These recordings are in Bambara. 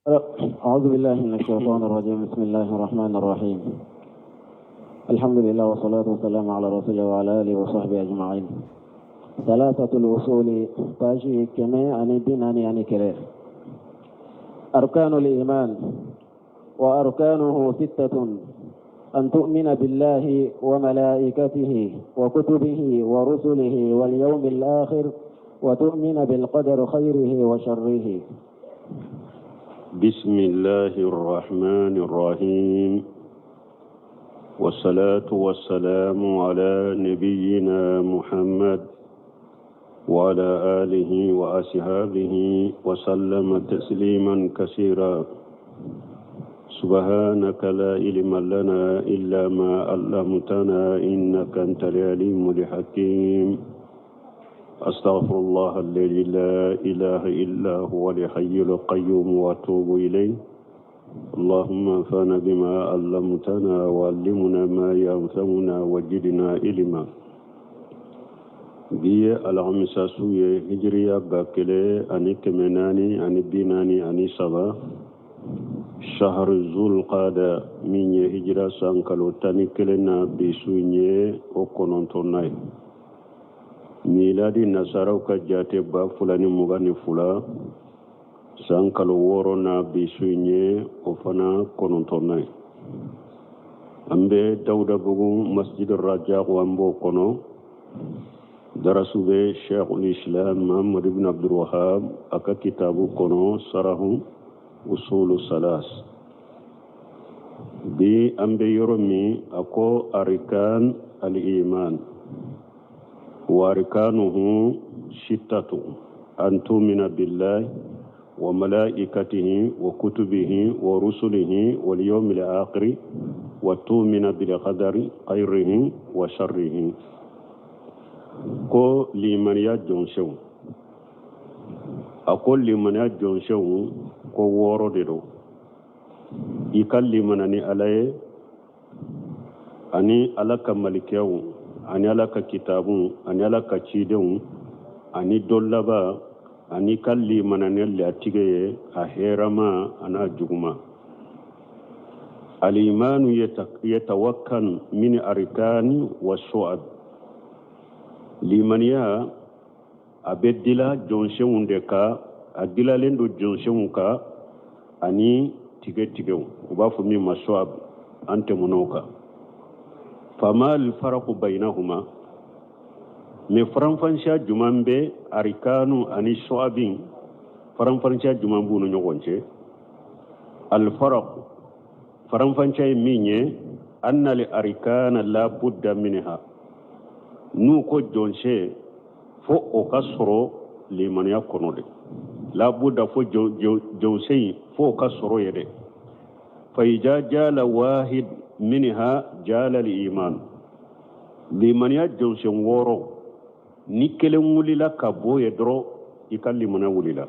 أعوذ بالله من الشيطان الرجيم. بسم الله الرحمن الرحيم. الحمد لله والصلاة والسلام على رسول الله وعلى آله وصحبه أجمعين. ثلاثة الوصول page 141. أركان الإيمان وأركانه ستة: أن تؤمن بالله وملائكته وكتبه ورسله واليوم الآخر وتؤمن بالقدر خيره وشره. بسم الله الرحمن الرحيم، والصلاة والسلام على نبينا محمد وعلى آله وأصحابه وسلم تسليما كثيرا. سبحانك لا علم لنا إلا ما علمتنا إنك أنت العليم الحكيم. أستغفر الله الذي لا إله إلا هو الحي القيوم وأتوب إليه. اللهم انفعنا بما علمتنا وعلمنا ما ينفعنا وزدنا علما. Bi ye alamisa su ye, hijiriya 1443, shahar zulqada, min ye hijira san kalo 11 na, bi su ye o kɔnɔntɔnna ye. Miladi nasaraw ka jate, 2022, san kalo 6 na, bi su ye o fana kɔnɔntɔnna ye. An bɛ Dawudabugu, Masjid Rajak, an b'o kɔnɔ. Darasu bɛ Sheikhul Islam Muhammad ibn Abdul Wahab a ka kitabu kɔnɔ, Sarahu Usulu Salas. Bi an bɛ yɔrɔ min, a ko arikan al-iman wa arkanuhu sittatu: an tumina billahi wa malaikatihi wa kutubihi wa rusulihi wal yawmil akhir wa tumina bil qadari khayrihi wa sharrihi. Ko limaniya jɔnsenw, a ko limaniya jɔnsenw ko 6 de don: i ka limana ni Ala ye, ani Ala ka malikɛw, ani Ala ka kitabu, ani Ala ka cidenw, ani don laban, ani ka limana ni latigɛ ye, a hɛrɛma an'a juguma. Alimanu yatawakkan min arkani wa su'ab. Limaniya a bɛ dila jɔnsenw de kan, a dilalen don jɔnsenw kan ani tigɛ tigɛw, u b'a fɔ min ma su'ab, an tɛmɛn'o kan. Fama alfaraku bainahuma? Mais faranfansiya juman bɛ arikanu ani su'abin? Faranfansiya juman b'u ni ɲɔgɔn cɛ? Alfaraku, faranfanciya ye min ye, anna al arkana la budda minha. N'u ko jɔnsen, fo o ka sɔrɔ limaniya kɔnɔ de, labuda, fo jɔnsen fo o ka sɔrɔ ye dɛ. Fa iza jala wahid minha jala al-iman. Limaniya jɔnsen 6, ni kelen wulila ka bɔ ye dɔrɔn, i ka limaniya wulila.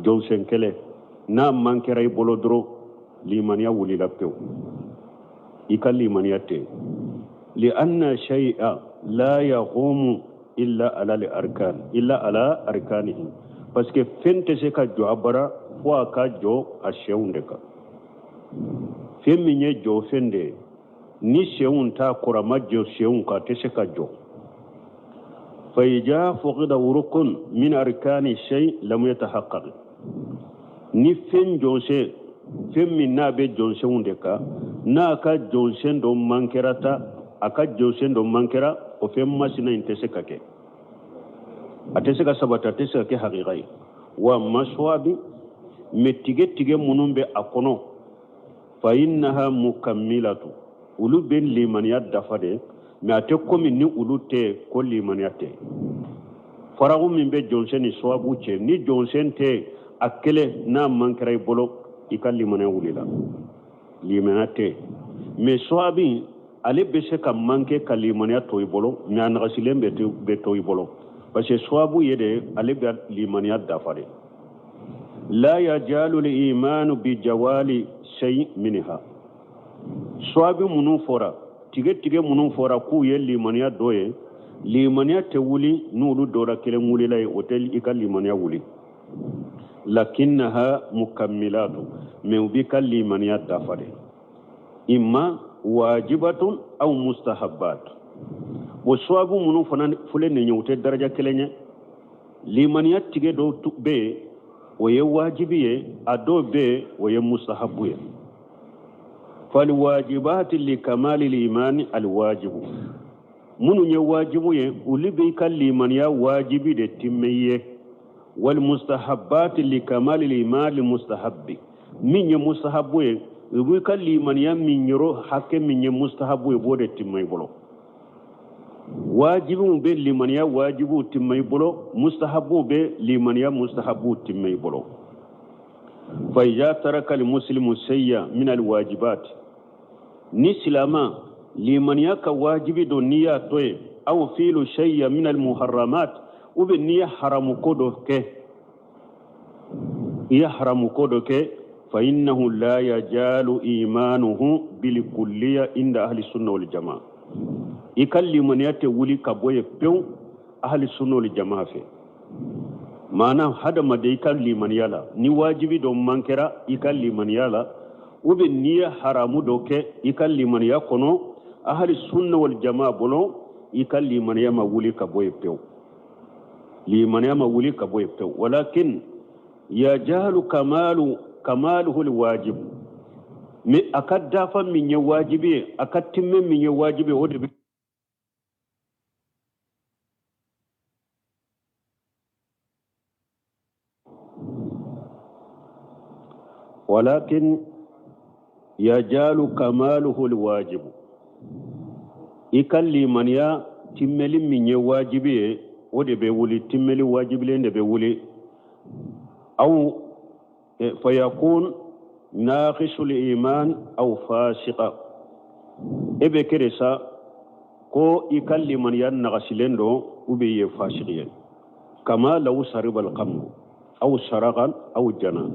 Jɔnsen kelen n'a man kɛra i bolo dɔrɔn, limaniya wulila pewu, i ka limaniya tɛ. Li'anna shay'a la yaqumu illa ala al-arkan, illa ala arkanihi, parce que fɛn tɛ se ka jɔ a bara fo a ka jɔ a sɛnw de kan. Fɛn min ye jɔ fɛn de ye, ni sɛnw t'a kɔrɔ, a ma jɔ sɛnw kan, a tɛ se ka jɔ. Fa iza fuqida rukun min arkani shay lam yatahaqqaq. Ni fɛn jɔsen, fɛn min n'a bɛ jɔnsenw de kan, n'a ka jɔnsen dɔ mankɛra ta, a ka jɔnsen dɔ mankɛra, o fɛn masina in tɛ se ka kɛ, a tɛ se ka sabati, a tɛ se ka kɛ hakika ye. Wa masuwabi, mais tigɛ tigɛ minnu bɛ a kɔnɔ, fa innaha mukammilatu, olu bɛ limaniya dafa de, mais a tɛ komi ni olu tɛ ko limaniya tɛ. Faraku min bɛ jɔnsen ni sababu cɛ, ni jɔnsen tɛ a kelen n'a man kɛra i bolo, i ka limaniya wulila, limaniya tɛ. Mais sababu ale bɛ se ka manquer ka limaniya to i bolo, mais a nagasilen bɛ to i bolo, parce que sababu ye de, ale bɛ limaniya dafa de. La yajalu al-imanu bi jawali shay minha. Sababu minnu fɔra, tigɛ tigɛ minnu fɔra k'u ye limaniya dɔ ye, limaniya tɛ wuli n'olu dɔra kelen wulila ye, o tɛ i ka limaniya wuli. Lakinnaha mukammilatu, mais u b'i ka limaniya dafa de. Imma wajibatun aw mustahabbat. O suwabu minnu fana filɛ nin ye, u tɛ daraja kelen ye. Limaniya tigɛ dɔw bɛ yen, o ye wajibi ye, a dɔw bɛ yen, o ye mustahabu ye. Falwajibati li kamali limani alwajibu, minnu ye wajibu ye, olu b'i ka limaniya wajibi de timmɛ i ye. Walmustahabati li kamali limani mustahabi, min ye mustahabu ye, u b'i ka limaniya min yɔrɔ hakɛ min ye mustahabu ye, u b'o de timmɛ i bolo. Wajibiw bɛ limaniya wajibiw timmɛ i bolo, mustahabuw bɛ limaniya mustahabuw timmɛ i bolo. Fa iza taraka almuslimu shay'a min alwajibat, ni silama limaniya ka wajibi dɔ n'i y'a to yen, aw fiilu shay'a min almuharramat, ou bien n'i ye haramu ko dɔ kɛ, i ye haramu ko dɔ kɛ, fa innahu la yajalu imanuhu bilkulliya inda ahli sunna wal jamaa. I ka limaniya tɛ wuli ka bɔ yen pewu ahli sunna wal jamaa fɛ. Maana hadamaden i ka limaniya la, ni wajibi dɔ mankɛra i ka limaniya la, ou bien n'i ye haramu dɔ kɛ i ka limaniya kɔnɔ, ahli sunna wal jamaa bolo, i ka limaniya ma wuli ka bɔ yen pewu, limaniya ma wuli ka bɔ yen pewu. Walakin yajalu kamalu kamaluhu alwajib, mais a ka dafa min ye wajibi ye, a ka timmɛ min ye wajibi ye, o de bɛ walakin yajalu kamaluhu alwajib, i ka limaniya timmɛli min ye wajibi ye, o de bɛ wuli, timmɛli wajibilen de bɛ wuli. Aw fayakun naqisul iman aw fasiqa, e bɛ kɛ de sa ko i ka limaniya nagasilen don, ou bien i ye fasiki ye. Kama law sariba alkhamru aw saraka aw jana.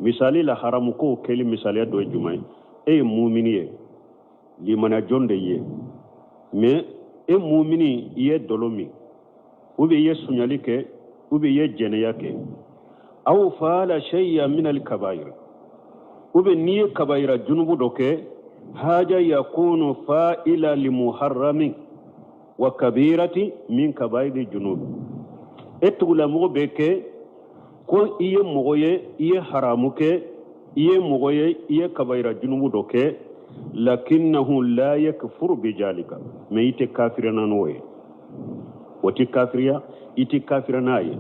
Misali la, haramu kow kɛli misaliya dɔ ye jumɛn ye? E ye mumini ye, limaniya jɔn de ye, mais e mumini, i ye dɔlɔ min, ou bien i ye suɲali kɛ, ou bien i ye jɛnɛya kɛ, aw faala shay'a min alkabair, ou bien n'i ye kabayira junubu dɔ kɛ, haja yakunu fa'ila limuharrami wa kabirati min kabairi junubi. E tugulamɔgɔ bɛ kɛ ko i ye mɔgɔ ye, i ye haramu kɛ, i ye mɔgɔ ye, i ye kabayira junubu dɔ kɛ, lakinnahu la yakfuru bijalika, mais i tɛ kafiriya n'o ye, o tɛ kafiriya, i tɛ kafiriya n'a ye.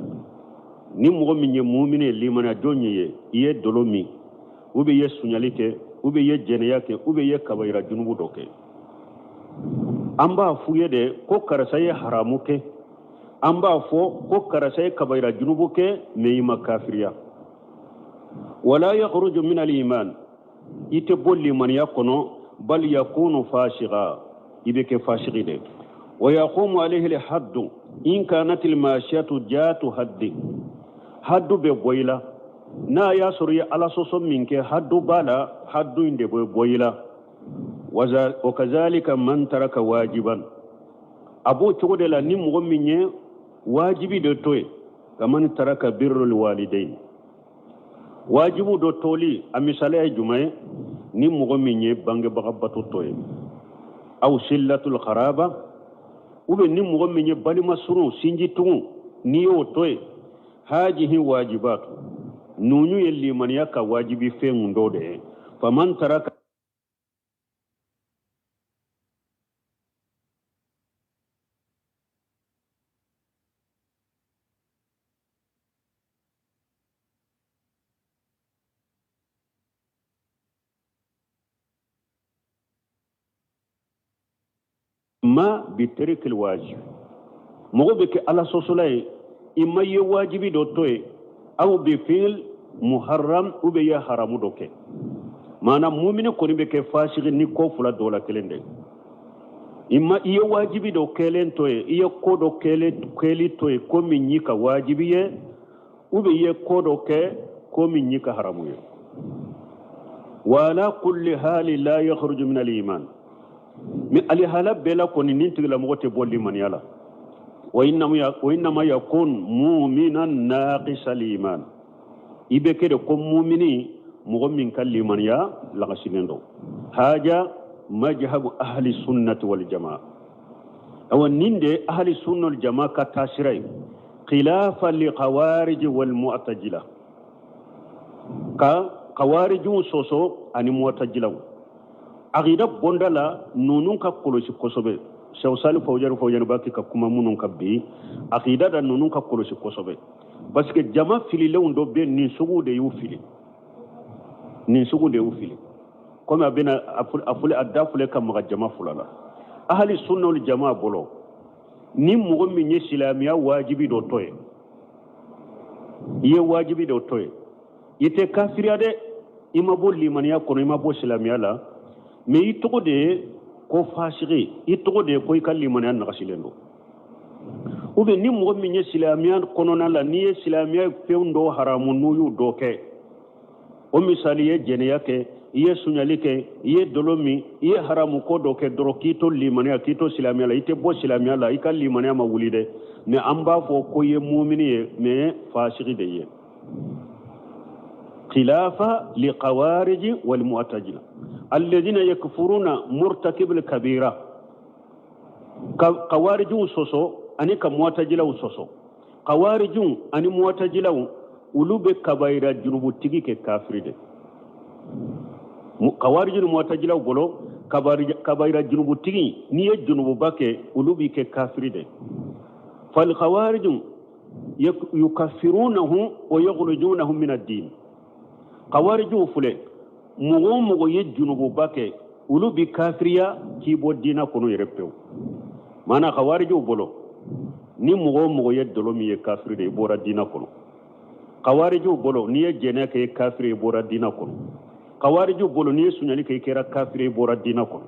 Ni mɔgɔ min ye mumini ye, limaniya jɔn ye, i ye dɔlɔ min, ou bien i ye suɲali kɛ, ou bien i ye jɛnɛya kɛ, ou bien i ye kabayira junubu dɔ kɛ, an b'a f'u ye de ko karisa ye haramu kɛ, an b'a fɔ ko karisa ye kabayira junubu kɛ, mais i ma kafiriya. Wala yakhruju min al-iman, i tɛ bɔ limaniya kɔnɔ, bal yakunu fasiqa, i bɛ kɛ fasiki de. Wa yaqumu alayhi al-haddu in kanat al-mashiyatu jatu haddi, haddu bɛ bɔ i la n'a y'a sɔrɔ i ye ala sɔsɔ min kɛ, haddu b'a la, haddu in de bɛ bɔ i la. Wa kazalika man taraka wajiban, a b'o cogo de la ni mɔgɔ min ye wajibi de to yen, kaman taraka birrul walidain, wajibu dɔ toli, a misaliya ye jumɛn ye? Ni mɔgɔ min ye bangebaga bato to yen, aw sillatul qaraba, ou bien ni mɔgɔ min ye balima surun sinji tugun, n'i y'o to yen, hajihi wajibatu, ninnu ye limaniya ka wajibi fɛn dɔ de ye. Faman taraka ma bi tarikil wajib, mɔgɔ bɛ kɛ ala sɔsɔla ye, i ma ye wajibi dɔ to yen, aw bi fil muharram, ou bien i ye haramu dɔ kɛ. Maana mumini kɔni bɛ kɛ fasigi ni ko fila dɔ la kelen de. I ma i ye wajibi dɔ kɛlen to yen, i ye ko dɔ kɛli to yen ko min y'i ka wajibi ye, ou bien i ye ko dɔ kɛ ko min y'i ka haramu ye. Wa ala kulli hali la yakhruju min al-iman, mais alihala bɛɛ la kɔni nin tigilamɔgɔ tɛ bɔ limaniya la. Wa innama yakun mu'minan naqisal iman, i bɛ kɛ de ko mumini, mɔgɔ min ka limaniya lagasilen don. Haja majhabu ahli sunnati wal jamaa. Awa, nin de ahli sunna wal jamaa ka taasira ye, khilafa li khawarij wal mu'tazila, ka kawarijiw sɔsɔ ani mu'tazilaw. Aqida bonda la, ninnu ka kɔlɔsi kosɛbɛ. Cheikh Salih Fawzani Fawzani b'a kɛ ka kuma minnu kan bi aqida da, ninnu ka kɔlɔsi kosɛbɛ, parce que jama fililenw dɔ bɛ, nin sugu de y'u fili, nin sugu de y'u fili. Komi a bɛna a fule, a da fule ka maga jama fila la. Ahali sunna wal jama bolo, ni mɔgɔ min ye silamɛya wajibi dɔ to ye, i ye wajibi dɔ to ye, i tɛ kafiriya dɛ, i ma bɔ limaniya kɔnɔ, i ma bɔ silamɛya la, mais i tɔgɔ de ye ko fasigi, i tɔgɔ de ye ko i ka limaniya nagasilen don. Ou bien ni mɔgɔ min ye silamɛya kɔnɔna la, n'i ye silamɛya fɛn dɔ haramu, n'u y'u dɔ kɛ, o misali ye jɛnɛya kɛ, i ye suɲali kɛ, i ye dolo min, i ye haramu ko dɔ kɛ dɔrɔn, k'i to limaniya, k'i to silamɛya la, i tɛ bɔ silamɛya la, i ka limaniya ma wuli dɛ, mais an b'a fɔ ko i ye mumini ye, mais fasigi de ye. Khilafa li qawariji wal mu'tazila alladhina yakfuruna murtakib al kabira, ka kawarijiw sɔsɔ ani ka mu'tazilaw sɔsɔ. Kawarijiw ani mu'tazilaw, olu bɛ kabayira junubutigi kɛ kafiri de. Kawariji ni mu'tazilaw bolo, kabayira junubutigi, n'i ye junububa kɛ, olu b'i kɛ kafiri de. Fal khawariju yukaffirunahu wa yukhrijunahu min ad-din. Kawarijiw filɛ, mɔgɔ o mɔgɔ ye junububa kɛ, olu bi kafiriya k'i bɔ diina kɔnɔ yɛrɛ pewu. Maana kawarijiw bolo, ni mɔgɔ o mɔgɔ ye dɔlɔ min ye kafiri de, i bɔra diina kɔnɔ. Kawarijiw bolo, n'i ye jɛnɛ kɛ, i kafiri, i bɔra diina kɔnɔ. Kawarijiw bolo, n'i ye suɲali kɛ, i kɛra kafiri, i bɔra diina kɔnɔ.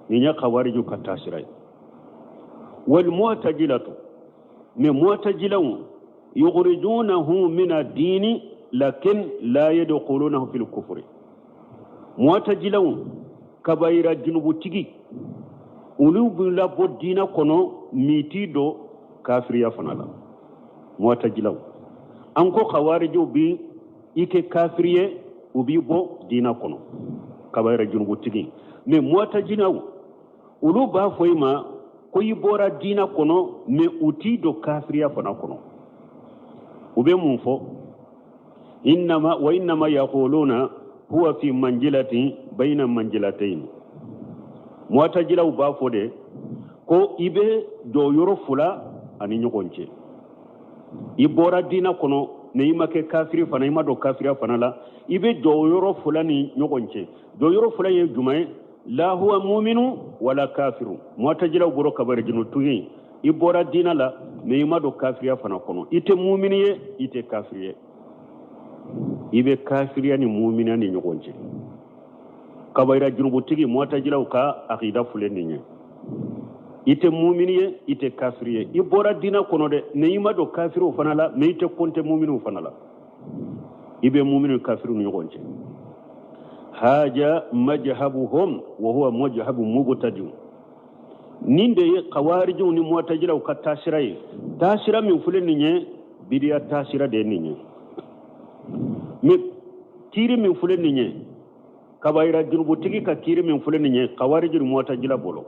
Nin ye kawarijiw ka taasira ye. Wal mu'tazilatu, mais mu'tazilaw yukhrijunahu min ad-dini lakin la yadkhulunahu fil kufri. Mu'tazilaw, kabayira junubutigi, olu b'i labɔ diina kɔnɔ, m'i t'i don kafiriya fana la. Mu'tazilaw, an ko kawarijiw bi i kɛ kafiri ye, u b'i bɔ diina kɔnɔ, kabayira junubutigi. Mais mu'tazilaw, olu b'a fɔ i ma ko i bɔra diina kɔnɔ, mais u t'i don kafiriya fana kɔnɔ. U bɛ mun fɔ? Innama wa innama yaquluna huwa fi manzilatin bayna manzilatayn. Mu'tazilaw b'a fɔ de ko i bɛ jɔyɔrɔ fila ani ɲɔgɔn cɛ. I bɔra diina kɔnɔ, mais i ma kɛ kafiri fana, i ma don kafiriya fana la, i bɛ jɔyɔrɔ fila ni ɲɔgɔn cɛ. Jɔyɔrɔ fila ye jumɛn ye? La huwa muminu wala kafiru. Mu'tazilaw bolo, kabari junutigi, i bɔra diina la, mais i ma don kafiriya fana kɔnɔ, i tɛ mumini ye, i tɛ kafiri ye, i bɛ kafiriya ni muminiya ni ɲɔgɔn cɛ. Kabayira junubutigi, mu'tazilaw ka akida filɛ nin ye: i tɛ mumini ye, i tɛ kafiri ye, i bɔra diina kɔnɔ dɛ, mais i ma don kafiriw fana la, mais i tɛ kɔnte muminiw fana la, i bɛ mumini ni kafiriw ni ɲɔgɔn cɛ. Haja majhabuhum wa huwa majhabu mubtadi. Nin de ye kawarijiw ni mu'tazilaw ka taasira ye. Taasira min filɛ nin ye, bidiya taasira de ye nin ye. Mais kiiri min filɛ nin ye, kabayira junubutigi ka kiiri min filɛ nin ye, kawariji ni mu'tazila bolo,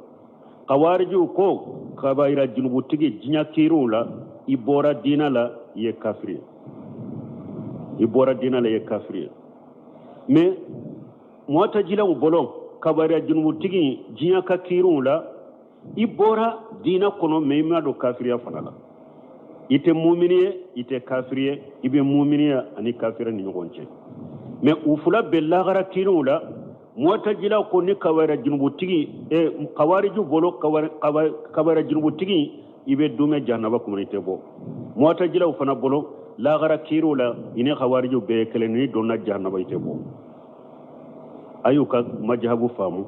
kawarijiw ko kabayira junubutigi, diɲɛ kiiriw la, i bɔra diina la, i ye kafiri ye, i bɔra diina la, i ye kafiri ye. Mais mu'tazilaw bolo, kabayira junubutigi, diɲɛ ka kiiriw la, i bɔra diina kɔnɔ, mais i ma don kafiriya fana la, i tɛ mumini ye, i tɛ kafiri ye, i bɛ muminiya ani kafiriya ni ɲɔgɔn cɛ. Mais u fila bɛɛ, lahara kiiriw la, mu'tazila ko ni kabayira junubutigi, kawariju bolo, kabayira junubutigi, i bɛ dumɛ jahanaba kɔnɔ, i tɛ bɔ. Mu'tazilaw fana bolo, lahara kiiriw la, i ni kawariju bɛɛ ye kelen, n'i donna jahanaba, i tɛ bɔ. A y'u ka majahabu faamu,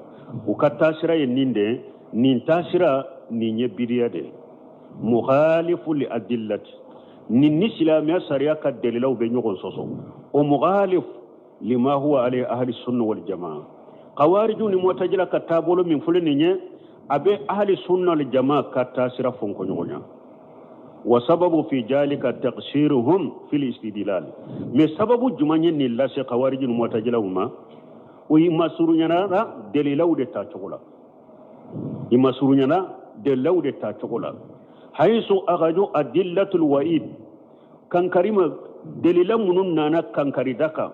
u ka taasira ye nin de ye. Nin taasira nin ye bidiya de ye, mukhalifu li adillati, nin ni silamɛya sariya ka dalilaw bɛ ɲɔgɔn sɔsɔ, o mukhalif lima huwa alayhi ahli sunna wal jamaa. Kawariju ni mu'tazila ka taabolo min filɛ nin ye, a bɛ ahli sunna wal jamaa ka taasira fɔnkɔ ɲɔgɔn ɲa. Wa sababu fi zalika taqsiruhum fil istidlal. Mais sababu jumɛn ye nin lase kawariji ni mutajilaw ma? O i masurunyana dalilaw de ta cogo la, i masurunyana dalilaw de ta cogo la. Hayisu akaju adillatul wa'id, kankari ma delila minnu nana kankarida kan,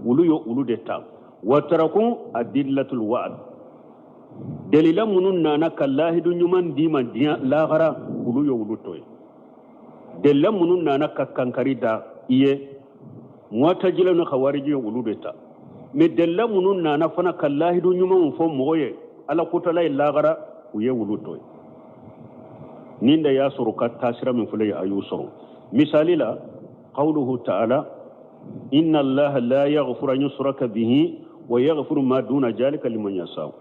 olu ye olu de ta. Wa taraku adillatul wa'd, delila minnu nana ka lahidu ɲuman d'i ma diɲɛ lahara, olu ye olu to yen. Delila minnu nana ka kankari da i ye, muwatajila ni khawariji ye olu de ta. Mais delila minnu nana fana ka lahidu ɲumanw fɔ mɔgɔ ye ala kotala ye lahara, u ye olu to yen. Nin de y'a sɔrɔ ka taasira min filɛ ye, a y'u sɔrɔ. Misali la, qawluhu ta'ala inna allaha la yaghfiru an yushraka bihi wa yaghfiru ma duna zalika liman yasha.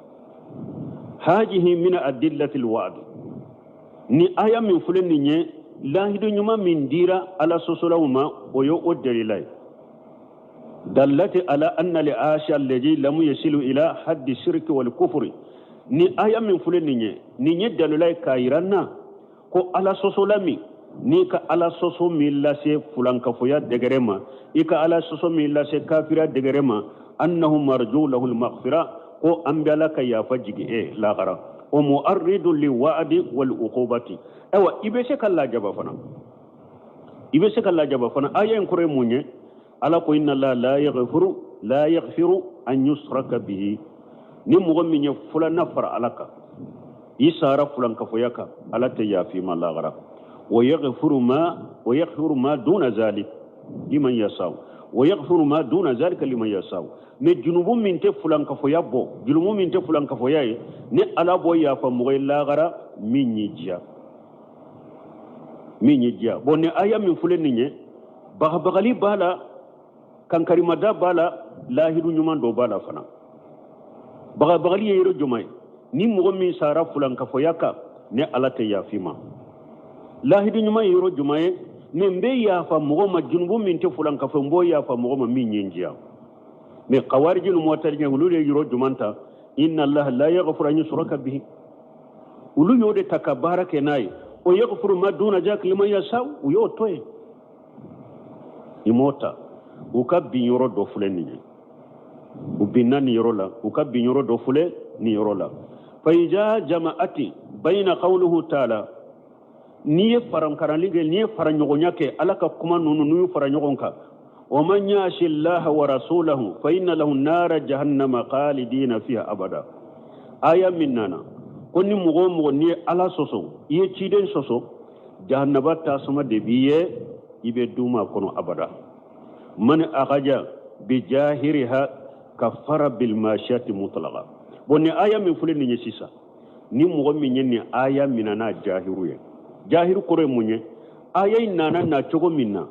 Hajihi min adillati alwa'd. Ni aya min filɛ nin ye, lahidu ɲuman min dira ala sɔsɔlaw ma, o ye o dalila ye. Dallati ala anna li asha alladhi lam yasilu ila haddi shirki wal kufri. Ni aya min filɛ nin ye, nin ye dalila ye k'a yira n na ko ala sɔsɔla min, n'i ka ala sɔsɔ min lase fulankafoya dɛgɛrɛ ma, i ka ala sɔsɔ min lase kafiriya dɛgɛrɛ ma, annahu marju lahul maghfira, ko an bɛ ala ka yafa jigi e lahara. O mu'arridu li wa'di wal uqubati. Ayiwa, i bɛ se ka lajaba fana, i bɛ se ka lajaba fana. Aya in kɔrɔ ye mun ye? Ala ko inna allaha la yaghfiru la yaghfiru an yushraka bihi. Ni mɔgɔ min ye filanan fara ala kan, i sara fulankafoya kan, ala tɛ yafa i ma lahara. Wa yaghfiru ma wa yaghfiru ma duna zalik liman yasau, wa yaghfiru ma duna zalika liman yasau. Mais junubu min tɛ fulankafoya bɔ, junubu min tɛ fulankafoya ye, ni ala b'o yafa mɔgɔ ye lahara min y'i diya, min y'i diya. Bon, ni aya min filɛ nin ye, bagabagali b'a la, kankarimada b'a la, lahidu ɲuman dɔ b'a la fana. Bagabagali ye yɔrɔ jumɛn ye? Ni mɔgɔ min sara fulankafoya kan, ni ala tɛ yafa i ma. Lahidu ɲuman ye yɔrɔ jumɛn ye? Nin bɛ yafa mɔgɔ ma, junubu min tɛ fulankafo, n b'o yafa mɔgɔ ma min ye n diya. Mais kawariji ni muwatajila, olu de ye yɔrɔ jumɛn ta? Inna allaha la yaghfiru an yushraka bihi. Olu y'o de ta ka baara kɛ n'a ye. O yaghfiru ma duna zalika liman yasha, u y'o to yen, i m'o ta. U ka bin yɔrɔ dɔ filɛ nin ye, u binna nin yɔrɔ la, u ka bin yɔrɔ dɔ filɛ nin yɔrɔ la. Fa iza jama'ati bayna qawluhu ta'ala, n'i ye farankarali kɛ, n'i ye faraɲɔgɔnya kɛ ala ka kuma ninnu, n'u y'u fara ɲɔgɔn kan, wa man yasi llaha wa rasulahu fa inna lahu nara jahannama khalidina fiha abada. Aya min nana ko ni mɔgɔ o mɔgɔ n'i ye ala sɔsɔ, i ye ciden sɔsɔ, jahannaba tasuma de b'i ye, i bɛ duuma a kɔnɔ abada. Man akaja bi jahiriha kafara bil mashiyati mutlaqa. Bon, ni aya min filɛ nin ye sisan, ni mɔgɔ min ye nin aya minɛ n'a jahiru ye, jahiru kɔrɔ ye mun ye? Aya in nana na cogo min na,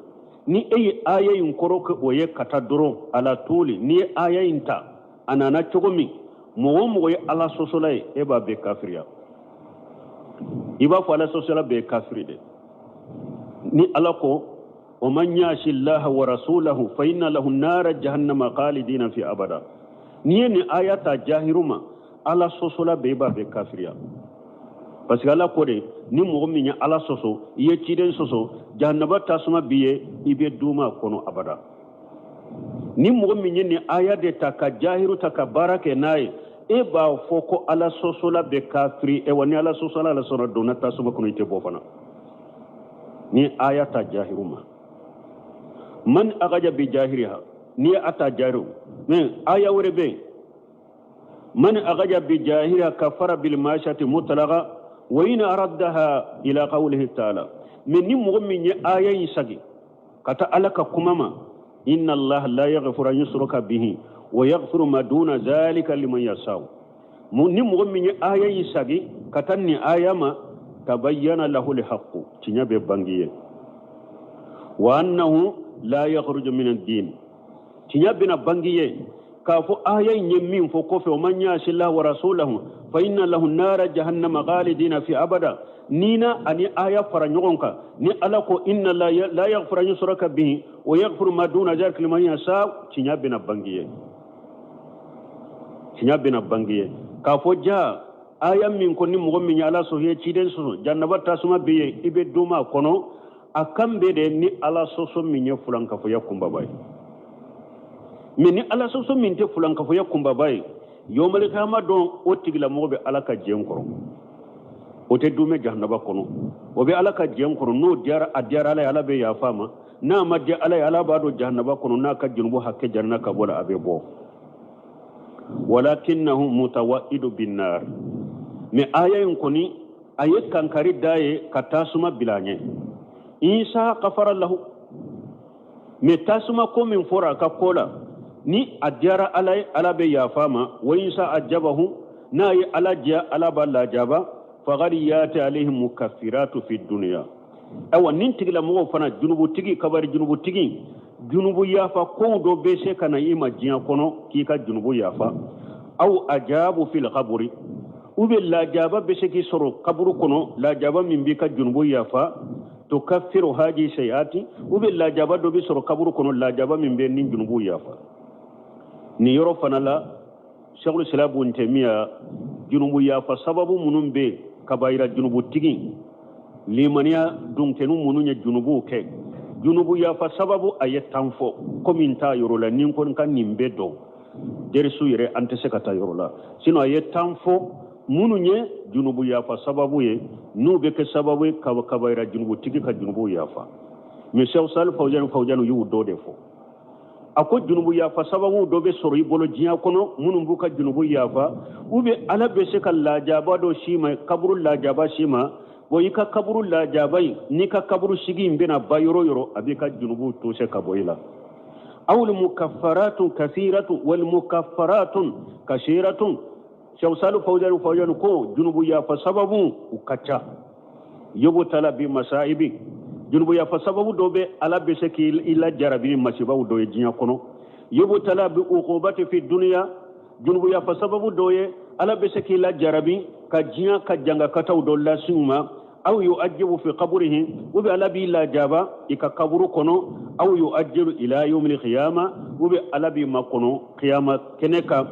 ni e ye aya in kɔrɔ kɛ o ye ka taa dɔrɔn ala toli, n'i ye aya in ta a nana cogo min, mɔgɔ o mɔgɔ ye ala sɔsɔla ye, e b'a bɛɛ kafiriya. I b'a fɔ ala sɔsɔla bɛɛ ye kafiri de. Ni ala ko wa man yasi llaha wa rasulahu fa inna lahu nara jahannama khalidina fi abada, n'i ye nin aya ta jahiru ma, ala sɔsɔla bɛɛ, i b'a bɛɛ kafiriya. Parce que ala ko de, ni mɔgɔ min ye ala sɔsɔ, i ye ciden sɔsɔ, jahannaba tasuma b'i ye, i bɛ duuma a kɔnɔ abada. Ni mɔgɔ min ye nin aya de ta ka jahiru ta ka baara kɛ n'a ye, e b'a fɔ ko ala sɔsɔla bɛ kafiri. Wa ni ala sɔsɔla, ala sɔnna donna tasuma kɔnɔ, i tɛ bɔ fana. Ni aya ta jahiru ma, man akaja bi jahiriha, n'i ye a ta jahiru, mais aya wɛrɛ bɛ yen, man akaja bi jahiriha kafara bil mashati mutlaqa wa in araddaha ila qawlihi ta'ala. Mais ni mɔgɔ min ye aya in sagi ka taa ala ka kuma ma, inna allaha la yaghfiru an yushraka bihi wa yaghfiru ma duna zalika liman yasha, ni mɔgɔ min ye aya in sagi ka taa nin aya ma, tabayyana lahu alhaqqu, tiɲɛ bɛ bange ye, wa annahu la yakhruju min ad-din, tiɲɛ bɛna bange ye k'a fɔ aya in ye min fɔ kɔfɛ, wa man yasi llaha wa rasulahu fa inna lahu nara jahannama khalidina fi abada. N'i na ani aya fara ɲɔgɔn kan, ni ala ko inna la yaghfiru an yushraka bihi wa yaghfiru ma duna zalika liman yasha, tiɲɛ bɛna bange ye, tiɲɛ bɛna bange ye k'a fɔ ja aya min ko ni mɔgɔ min ye ala sɔsɔ, i ye ciden sɔsɔ, jahannaba tasuma bɛ yen, i bɛ duuma a kɔnɔ. A kan bɛ de ni Ala sɔsɔ min ye fulankafoya kunbaba ye. Mais ni Ala sɔsɔ min tɛ fulankafoya kunbaba ye, yɔmalikiyama don o tigilamɔgɔ bɛ Ala ka jɛn kɔrɔ, o tɛ dumɛ jahanaba kɔnɔ, o bɛ Ala ka jɛn kɔrɔ. N'o diyara, a diyara Ala ye, Ala bɛ yafa a ma. N'a ma diya Ala ye, Ala b'a don jahanaba kɔnɔ. N'a ka junubu hakɛ jarina ka bɔ la, a bɛ bɔ. Walakinnahu mutawaidu binnar. Mais aya in kɔni, a ye kankari da ye ka tasuma bila a ɲɛ. Insha kafara lahu. Mais tasuma ko min fɔra a ka ko la, ni a diyara Ala ye, Ala bɛ yafa ma. Wa insha ajabahu, n'a ye Ala diya, Ala b'a lajaba. Faqad yati alayhim mukaffiratu fi dunya. Awa, nin tigilamɔgɔw fana, junubutigi, kabari junubutigi, junubu yafa kow dɔ bɛ se ka na i ma diɲɛ kɔnɔ k'i ka junubu yafa. Aw ajabu fil kaburi, ou bien lajaba bɛ se k'i sɔrɔ kaburu kɔnɔ, lajaba min b'i ka junubu yafa. Tukaffiru haji sayati, ou bien lajaba dɔ bɛ sɔrɔ kaburu kɔnɔ, lajaba min bɛ nin junubu yafa. Nin yɔrɔ fana la, Sheikhul Islam Ibn Taymiya, junubu yafa sababu minnu bɛ yen, kabayira junubutigi, limaniya dunkɛnu minnu ye junubuw kɛ, junubu yafa sababu a ye 10 fɔ. Komi n t'a yɔrɔ la, ni n ko n ka nin bɛɛ dɔn derisu yɛrɛ, an tɛ se ka taa yɔrɔ la. Sinon a ye 10 fɔ minnu ye junubu yafa sababu ye, n'u bɛ kɛ sababu ye kabayira junubutigi ka junubu yafa. Mais Sheikh Salih Fawzan y'u dɔ de fɔ. A ko junubu yafa sababu dɔ bɛ sɔrɔ i bolo diɲɛ kɔnɔ minnu b'u ka junubu yafa, ou bien Ala bɛ se ka lajaba dɔ s'i ma, kaburu lajaba s'i ma. Bon, i ka kaburu lajaba in n'i ka kaburu sigi in bɛna ba yɔrɔ yɔrɔ, a b'i ka junubu tose ka bɔ i la. Awul mukaffaratun kasiratun wal mukaffaratun kasiratun. Sheikh Salih Fawzan ko junubu yafa sababu u ka ca. Yubtala bi masaibi, junubu yafa sababu dɔ bɛ, Ala bɛ se k'i lajarabi ni masibaw dɔ ye diɲɛ kɔnɔ. Yubtala bi uqubati fi dunya, junubu yafa sababu dɔ ye, Ala bɛ se k'i lajarabi ka diɲɛ ka jangakataw dɔ lase u ma. Aw yu'ajjibu fi qabrihi, ou bien Ala b'i lajaba i ka kaburu kɔnɔ. Aw yu'ajjiru ila yawmil qiyama, ou bien Ala b'i makɔnɔ qiyama kɛnɛ kan.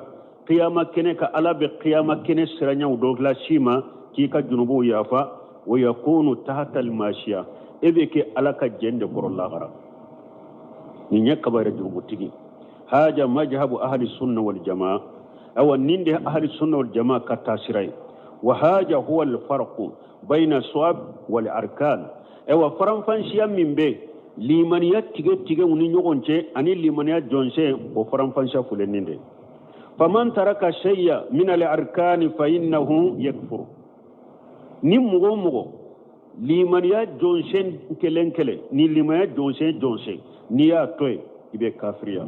Qiyama kɛnɛ kan, Ala bɛ qiyama kɛnɛ siranyaw dɔ las'i ma k'i ka junubuw yafa. Wa yakunu tahta al-mashiya, e bɛ kɛ Ala ka jɛn de kɔrɔ lahara. Nin ye kabayira jurubutigi. Haja majhabu ahli sunna wal jamaa. Awa, nin de ahli sunna wal jamaa ka taasira ye. Wa haja huwa al farqu bayna sawab wal arkan. Awa, faranfansiya min bɛ limaniya tigɛ tigɛw ni ɲɔgɔn cɛ ani limaniya jɔnsen, o faranfansiya filɛ nin de. Faman taraka shay'a min al arkani fa innahu yakfuru. Ni mɔgɔ o mɔgɔ limaniya jɔnsen kelen kelen ni limaniya jɔnsen jɔnsen, n'i y'a to yen, i bɛ kafiriya.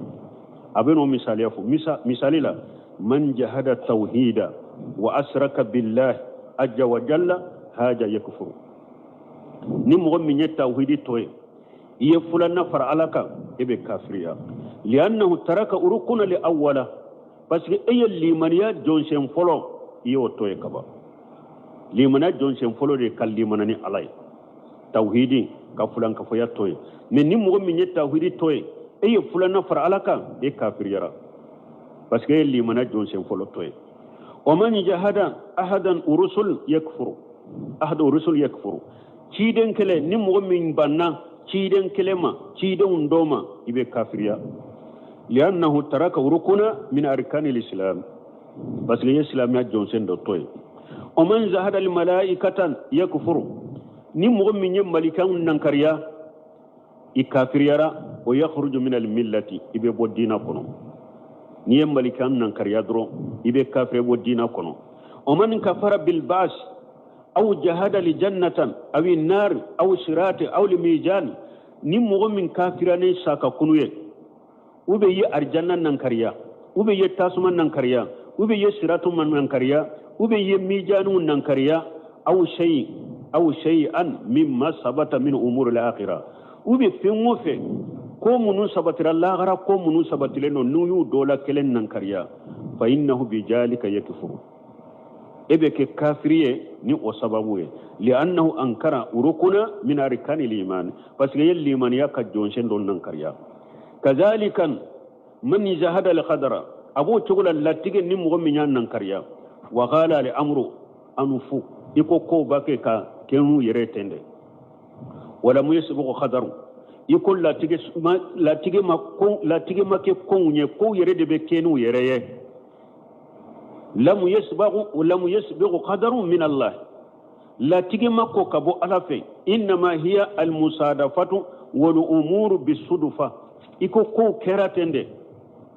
A bɛ n'o misaliya fɔ. Misali la, man jahada tawhida wa asraka billahi ajja wa jalla, haja yakfuru. Ni mɔgɔ min ye tawhidi to yen, i ye fulanna fara Ala kan, e bɛ kafiriya. Li'annahu taraka urukuna li awwala, parce que e ye limaniya jɔnsen fɔlɔ, i y'o to yen kaban. Limaniya jɔnsen fɔlɔ de ka limana ni Ala ye, tawhidi, ka fulankafoya to yen. Mais ni mɔgɔ min ye tawhidi to yen, e ye fulanna fara Ala kan, e kafiriyara, parce que e ye limaniya jɔnsen fɔlɔ to yen. Wa man jahada ahadan urusul yakfuru, ahadu urusul yakfuru. Ciden kelen, ni mɔgɔ min banna ciden kelen ma, cidenw dɔ ma, i bɛ kafiriya. Li'annahu taraka rukuna min arkani l'islam, parce que i ye silamɛya jɔnsen dɔ to yen. Wa man zahada al malaikatan yakfuru. Ni mɔgɔ min ye malikanw nankariya, i kafiriyara. O yakhruju min al millati, i bɛ bɔ diina kɔnɔ. N'i ye malikan nankariya dɔrɔn, i bɛ kafiriya, bɔ diina kɔnɔ. Wa man kafara bil ba'as aw jahada li jannatan aw nar aw sirati aw li mijan. Ni mɔgɔ min kafira ni sa ka kunu ye, u bɛ ye arijanna nankariya, u bɛ ye tasuma nankariya, u bɛ ye siratu nankariya, u bɛ ye mijaniw nankariya, aw shay aw shay'an mimma sabata min umuri al-akhirah, u bɛ fɛn o fɛn ko minnu sabatira lahara, ko minnu sabatilen don, n'u y'u dɔ la kelen nankariya, fa innahu bijalika yakfuru, e bɛ kɛ kafiri ye ni o sababu ye. Li'annahu ankara rukuna min arkani liman, parce que ye limaniya ka jɔnsen dɔ nankariya. Kazalika man jahada al-qadara, a b'o cogo la latigɛ, ni mɔgɔ min y'a nankariya, wa qala al-amru anufu, i ko kow b'a kɛ ka kɛ n'u yɛrɛ ten dɛ. Walamu yasbiqu qadaru, i ko latigɛ ma, latigɛ ma ko, latigɛ ma kɛ kow ɲɛ, kow yɛrɛ de bɛ kɛ n'u yɛrɛ ye. Lamu yasbiqu, lamu yasbiqu qadaru min Allah, latigɛ ma kɔn ka bɔ Ala fɛ. Innama hiya almusadafatu wal umuru bisudufa, i ko kow kɛra ten de,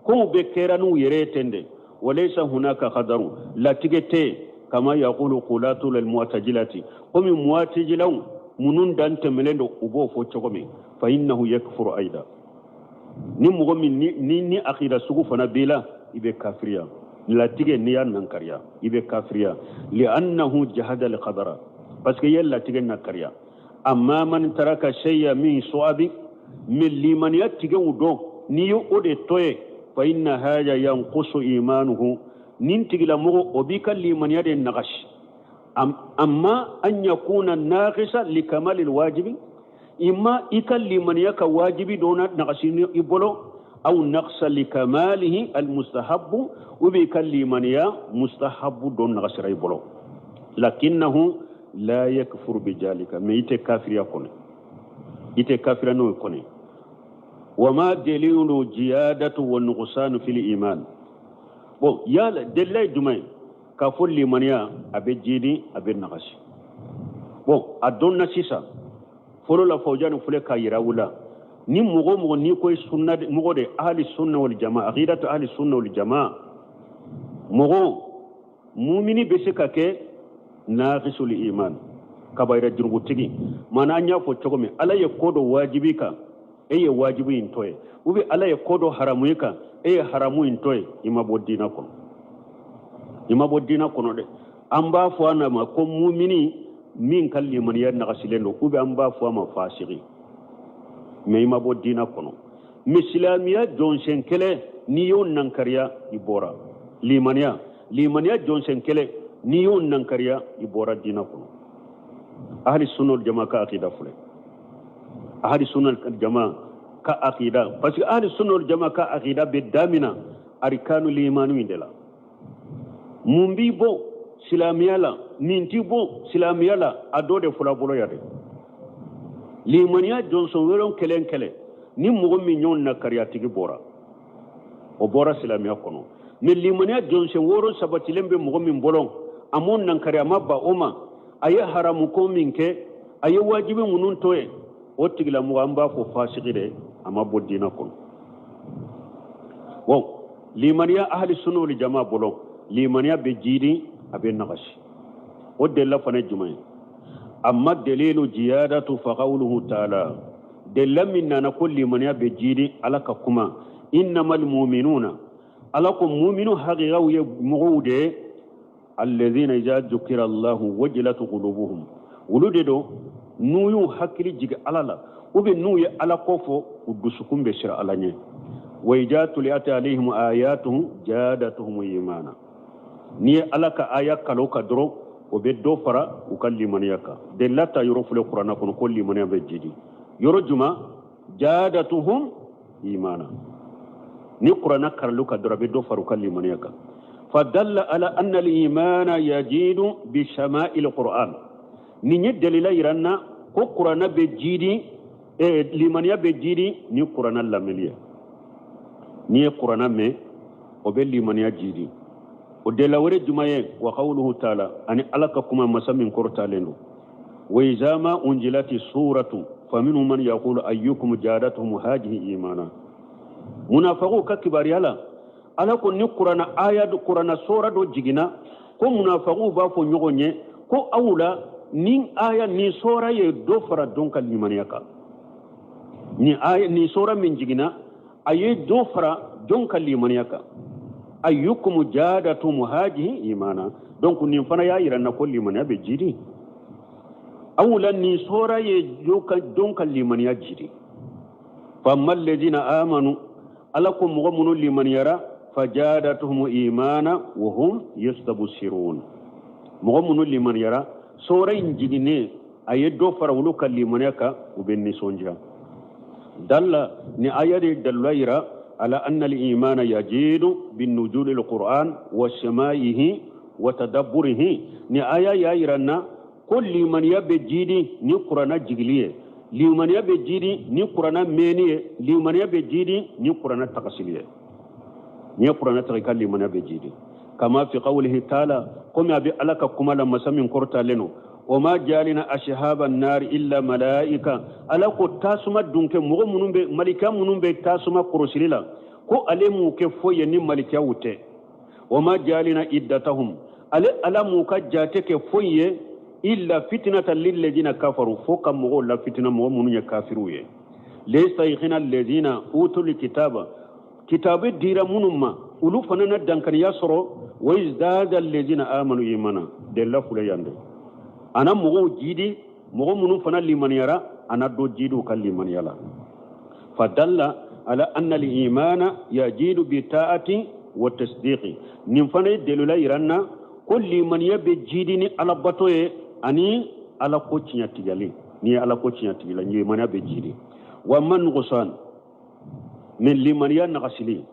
kow bɛ kɛra n'u yɛrɛ ye ten de. Walaysa hunaka qadaru, latigɛ tɛ. Kama yaqulu qulatu lil mu'tazilati, komi mu'tazilaw minnu dan tɛmɛlen don, u b'o fɔ cogo min. Fa innahu yakfuru aida, ni mɔgɔ min ni akida sugu fana b'i la, i bɛ kafiriya. Latigɛ, n'i y'a nankariya, i bɛ kafiriya. Li'annahu jahada al qadara, parce que i ye latigɛ nakariya. Amma man taraka shay'a min su'abi, mais limaniya tigɛw dɔn, n'i ye o de to ye, fa inna hada yanqusu imanuhu, nin tigilamɔgɔ o b'i ka limaniya de nagasi. Amma an yakuna naqisa likamali alwajibi, imma i ka limaniya ka wajibi dɔ na nagasi i bolo, aw naqsa likamalihi almustahabbu, u b'i ka limaniya mustahabbu dɔ nagasira i bolo. Lakinnahu la yakfuru bijalika, mais i tɛ kafiriya kɔnɔ, i tɛ kafiriya n'o kɔnɔ. Wama dalilu jiyadatu wa nuqsanu fil iman? Bon, yala delila ye jumɛn ye k'a fɔ limaniya a bɛ jidi, a bɛ nagasi? Bon, a dɔnna sisan fɔlɔ la, Fawjani filɛ k'a yira u la. Ni mɔgɔ o mɔgɔ n'i ko i sunna mɔgɔ de, ahli sunna wal jamaa, aqidatu ahli sunna wal jamaa, mɔgɔ mumini bɛ se ka kɛ naqisul iman, kabayira jurugutigi. Maana an y'a fɔ cogo min, Ala ye ko dɔ wajibi kan, e ye wajibi in to ye, ou bien Ala ye ko dɔ haramu i kan, e ye haramu in to ye, i ma bɔ diina kɔnɔ, i ma bɔ diina kɔnɔ dɛ. An b'a fɔ a ma ko mumini min ka limaniya nagasilen don, ou bien an b'a fɔ a ma fasigi, mais i ma bɔ diina kɔnɔ. Mais silamɛya jɔnsen kelen, n'i y'o nankariya, i bɔra limaniya. Limaniya jɔnsen kelen, n'i y'o nankariya, i bɔra diina kɔnɔ. Ahli sunna wal jama ka akida filɛ, ahli sunna wal jama ka akida, parce que ahli sunna wal jama ka akida bɛ damina arkanu limanu in de la. Mun b'i bɔ silamɛya la, nin t'i bɔ silamɛya la, a dɔ de fɔlɔ bolo ya dɛ. Limaniya jɔnsɔn wɛrɛw kelen kelen, ni mɔgɔ min y'o nakariya, tigi bɔra, o bɔra silamɛya kɔnɔ. Mais limaniya jɔnsɔn wɔɔrɔ sabatilen bɛ mɔgɔ min bolo, a m'o nankari, a ma ban o ma, a ye haramu ko min kɛ, a ye wajibi minnu to yen, o tigilamɔgɔ an b'a fɔ fasigi de, a ma bɔ diinɛ kɔnɔ. Bon, limaniya ahli sunna wal jama bolo, limaniya bɛ jiidi, a bɛ nagasi. O delila fana ye jumɛn ye? Amma dalilu jiyadatu fa qawluhu ta'ala, delila min nana ko limaniya bɛ jiidi, Ala ka kuma, innamal mu'minuna, Ala ko muminu haqiqaw ye mɔgɔw de ye, alladhina idha dhukira Allahu wajilat qulubuhum, olu de don n'u y'u hakili jigin Ala la, ou bien n'u ye Ala ko fɔ, u dusukun bɛ siran Ala ɲɛ. Wa idha tuliyat alayhim ayatuhu jadatuhum imana, n'i ye Ala ka aya kalo ka dɔrɔn, o bɛ dɔ fara u ka limaniya kan. Delila ta yɔrɔ filɛ kuranna kɔnɔ ko limaniya bɛ jidi yɔrɔ juma? Jadatuhum imana, ni kuranna karalu ka dɔrɔn, a bɛ dɔ fara u ka limaniya kan. Fadalla ala anna al-imana yajidu bi shama'il qur'an, nin ye dalila yira n na ko kuranna bɛ jidi, limaniya bɛ jidi ni kuranna lamɛnli ye. N'i ye kuranna mɛn, o bɛ limaniya jidi. O delila wɛrɛ jumɛn ye? Wa qawluhu ta'ala, ani Ala ka kuma, masa min kɔrɔtalen don, wa iza ma unjilati suratu faminhum man yaqulu ayyukum jadatuhum hadhihi imana. Munafaqiw ka kibaruya la, Ala ko ni kuranna aya, kuranna sora dɔ jiginna, ko munafaqiw b'a fɔ ɲɔgɔn ye ko aw la ni aya ni sora ye dɔ fara dɔn ka limaniya kan, ni aya ni sora min jiginna, a ye dɔ fara jɔn ka limaniya kan? Ayyukum jadatuhum hadhihi imana. Donc nin fana y'a yira na ko limaniya bɛ jidi. Aw la nin sora ye jɔn ka limaniya jidi? Famma alladhina amanu, Ala ko mɔgɔ minnu limaniyara, fajadatuhum imana wa hum yastabsirun, mɔgɔ minnu limaniyara, sora in jiginnen a ye dɔ fara olu ka limaniya kan, u bɛ nisɔndiya. Dalla, ni aya de dalila yira ala anna al-imana yajidu bin nujuli al-Qur'an wa sama'ihi wa tadabburihi, ni aya y'a yira na ko limaniya bɛ jidi ni kuranna jigili ye. Limaniya bɛ jiidi ni kuranna mɛnni ye, limaniya bɛ jiidi ni kuranna tagasili ye. N'i ye kuranna taga, i ka limaniya bɛ jiidi. Kama fi qawlihi taala, komi a bɛ Ala ka kuma la, masa min kɔrɔtalen don: wa ma jalina ashaba nari illa malaika. Ala ko tasuma dunkɛ mɔgɔ minnu bɛ, malika minnu bɛ tasuma kɔrɔsili la, ko ale m'u kɛ foyi ye ni malikaw tɛ. Wa ma jalina iddatahum, ale Ala m'u ka jate kɛ foyi ye illa fitnatan lilladina kafaru, fo ka mɔgɔw la fitina, mɔgɔ minnu ye kafiriw ye. Liyastayqina alladina utul kitaba, kitabu dira minnu ma, olu fana na dankaniya sɔrɔ. Wa yazdada alladina amanu imana. Delila filɛ yan de, a na mɔgɔw jidi, mɔgɔ minnu fana limaniyara, a na dɔ jidi u ka limaniya la. Fadalla ala anna al-imana yajidu bi ta'ati wa tasdiqi. Nin fana ye delila yira n na ko limaniya bɛ jidi ni alabato ye ani Ala ko tiɲɛtigɛli. N'i ye Ala ko tiɲɛtigɛla, limaniya bɛ jidi. Wa man nuqsan min limaniya nagasili,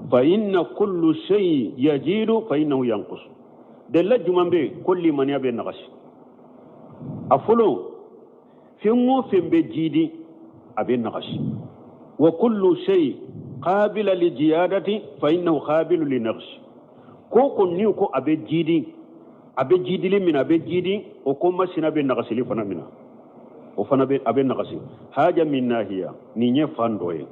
fa inna kullu shay yajidu fa innahu yanqus. Delila juman bɛ yen ko limaniya bɛ nagasi? A fɔlɔ, fɛn o fɛn bɛ jidi, a bɛ nagasi. Wa kullu shay qabila li ziyadati fa innahu qabilu li naqsi. Ko ko ni ko a bɛ jidi, a bɛ jidili min, a bɛ jidi, o ko masina bɛ nagasili fana min na, o fana bɛ, a bɛ nagasi. Haja min nahiya, nin ye fan dɔ ye.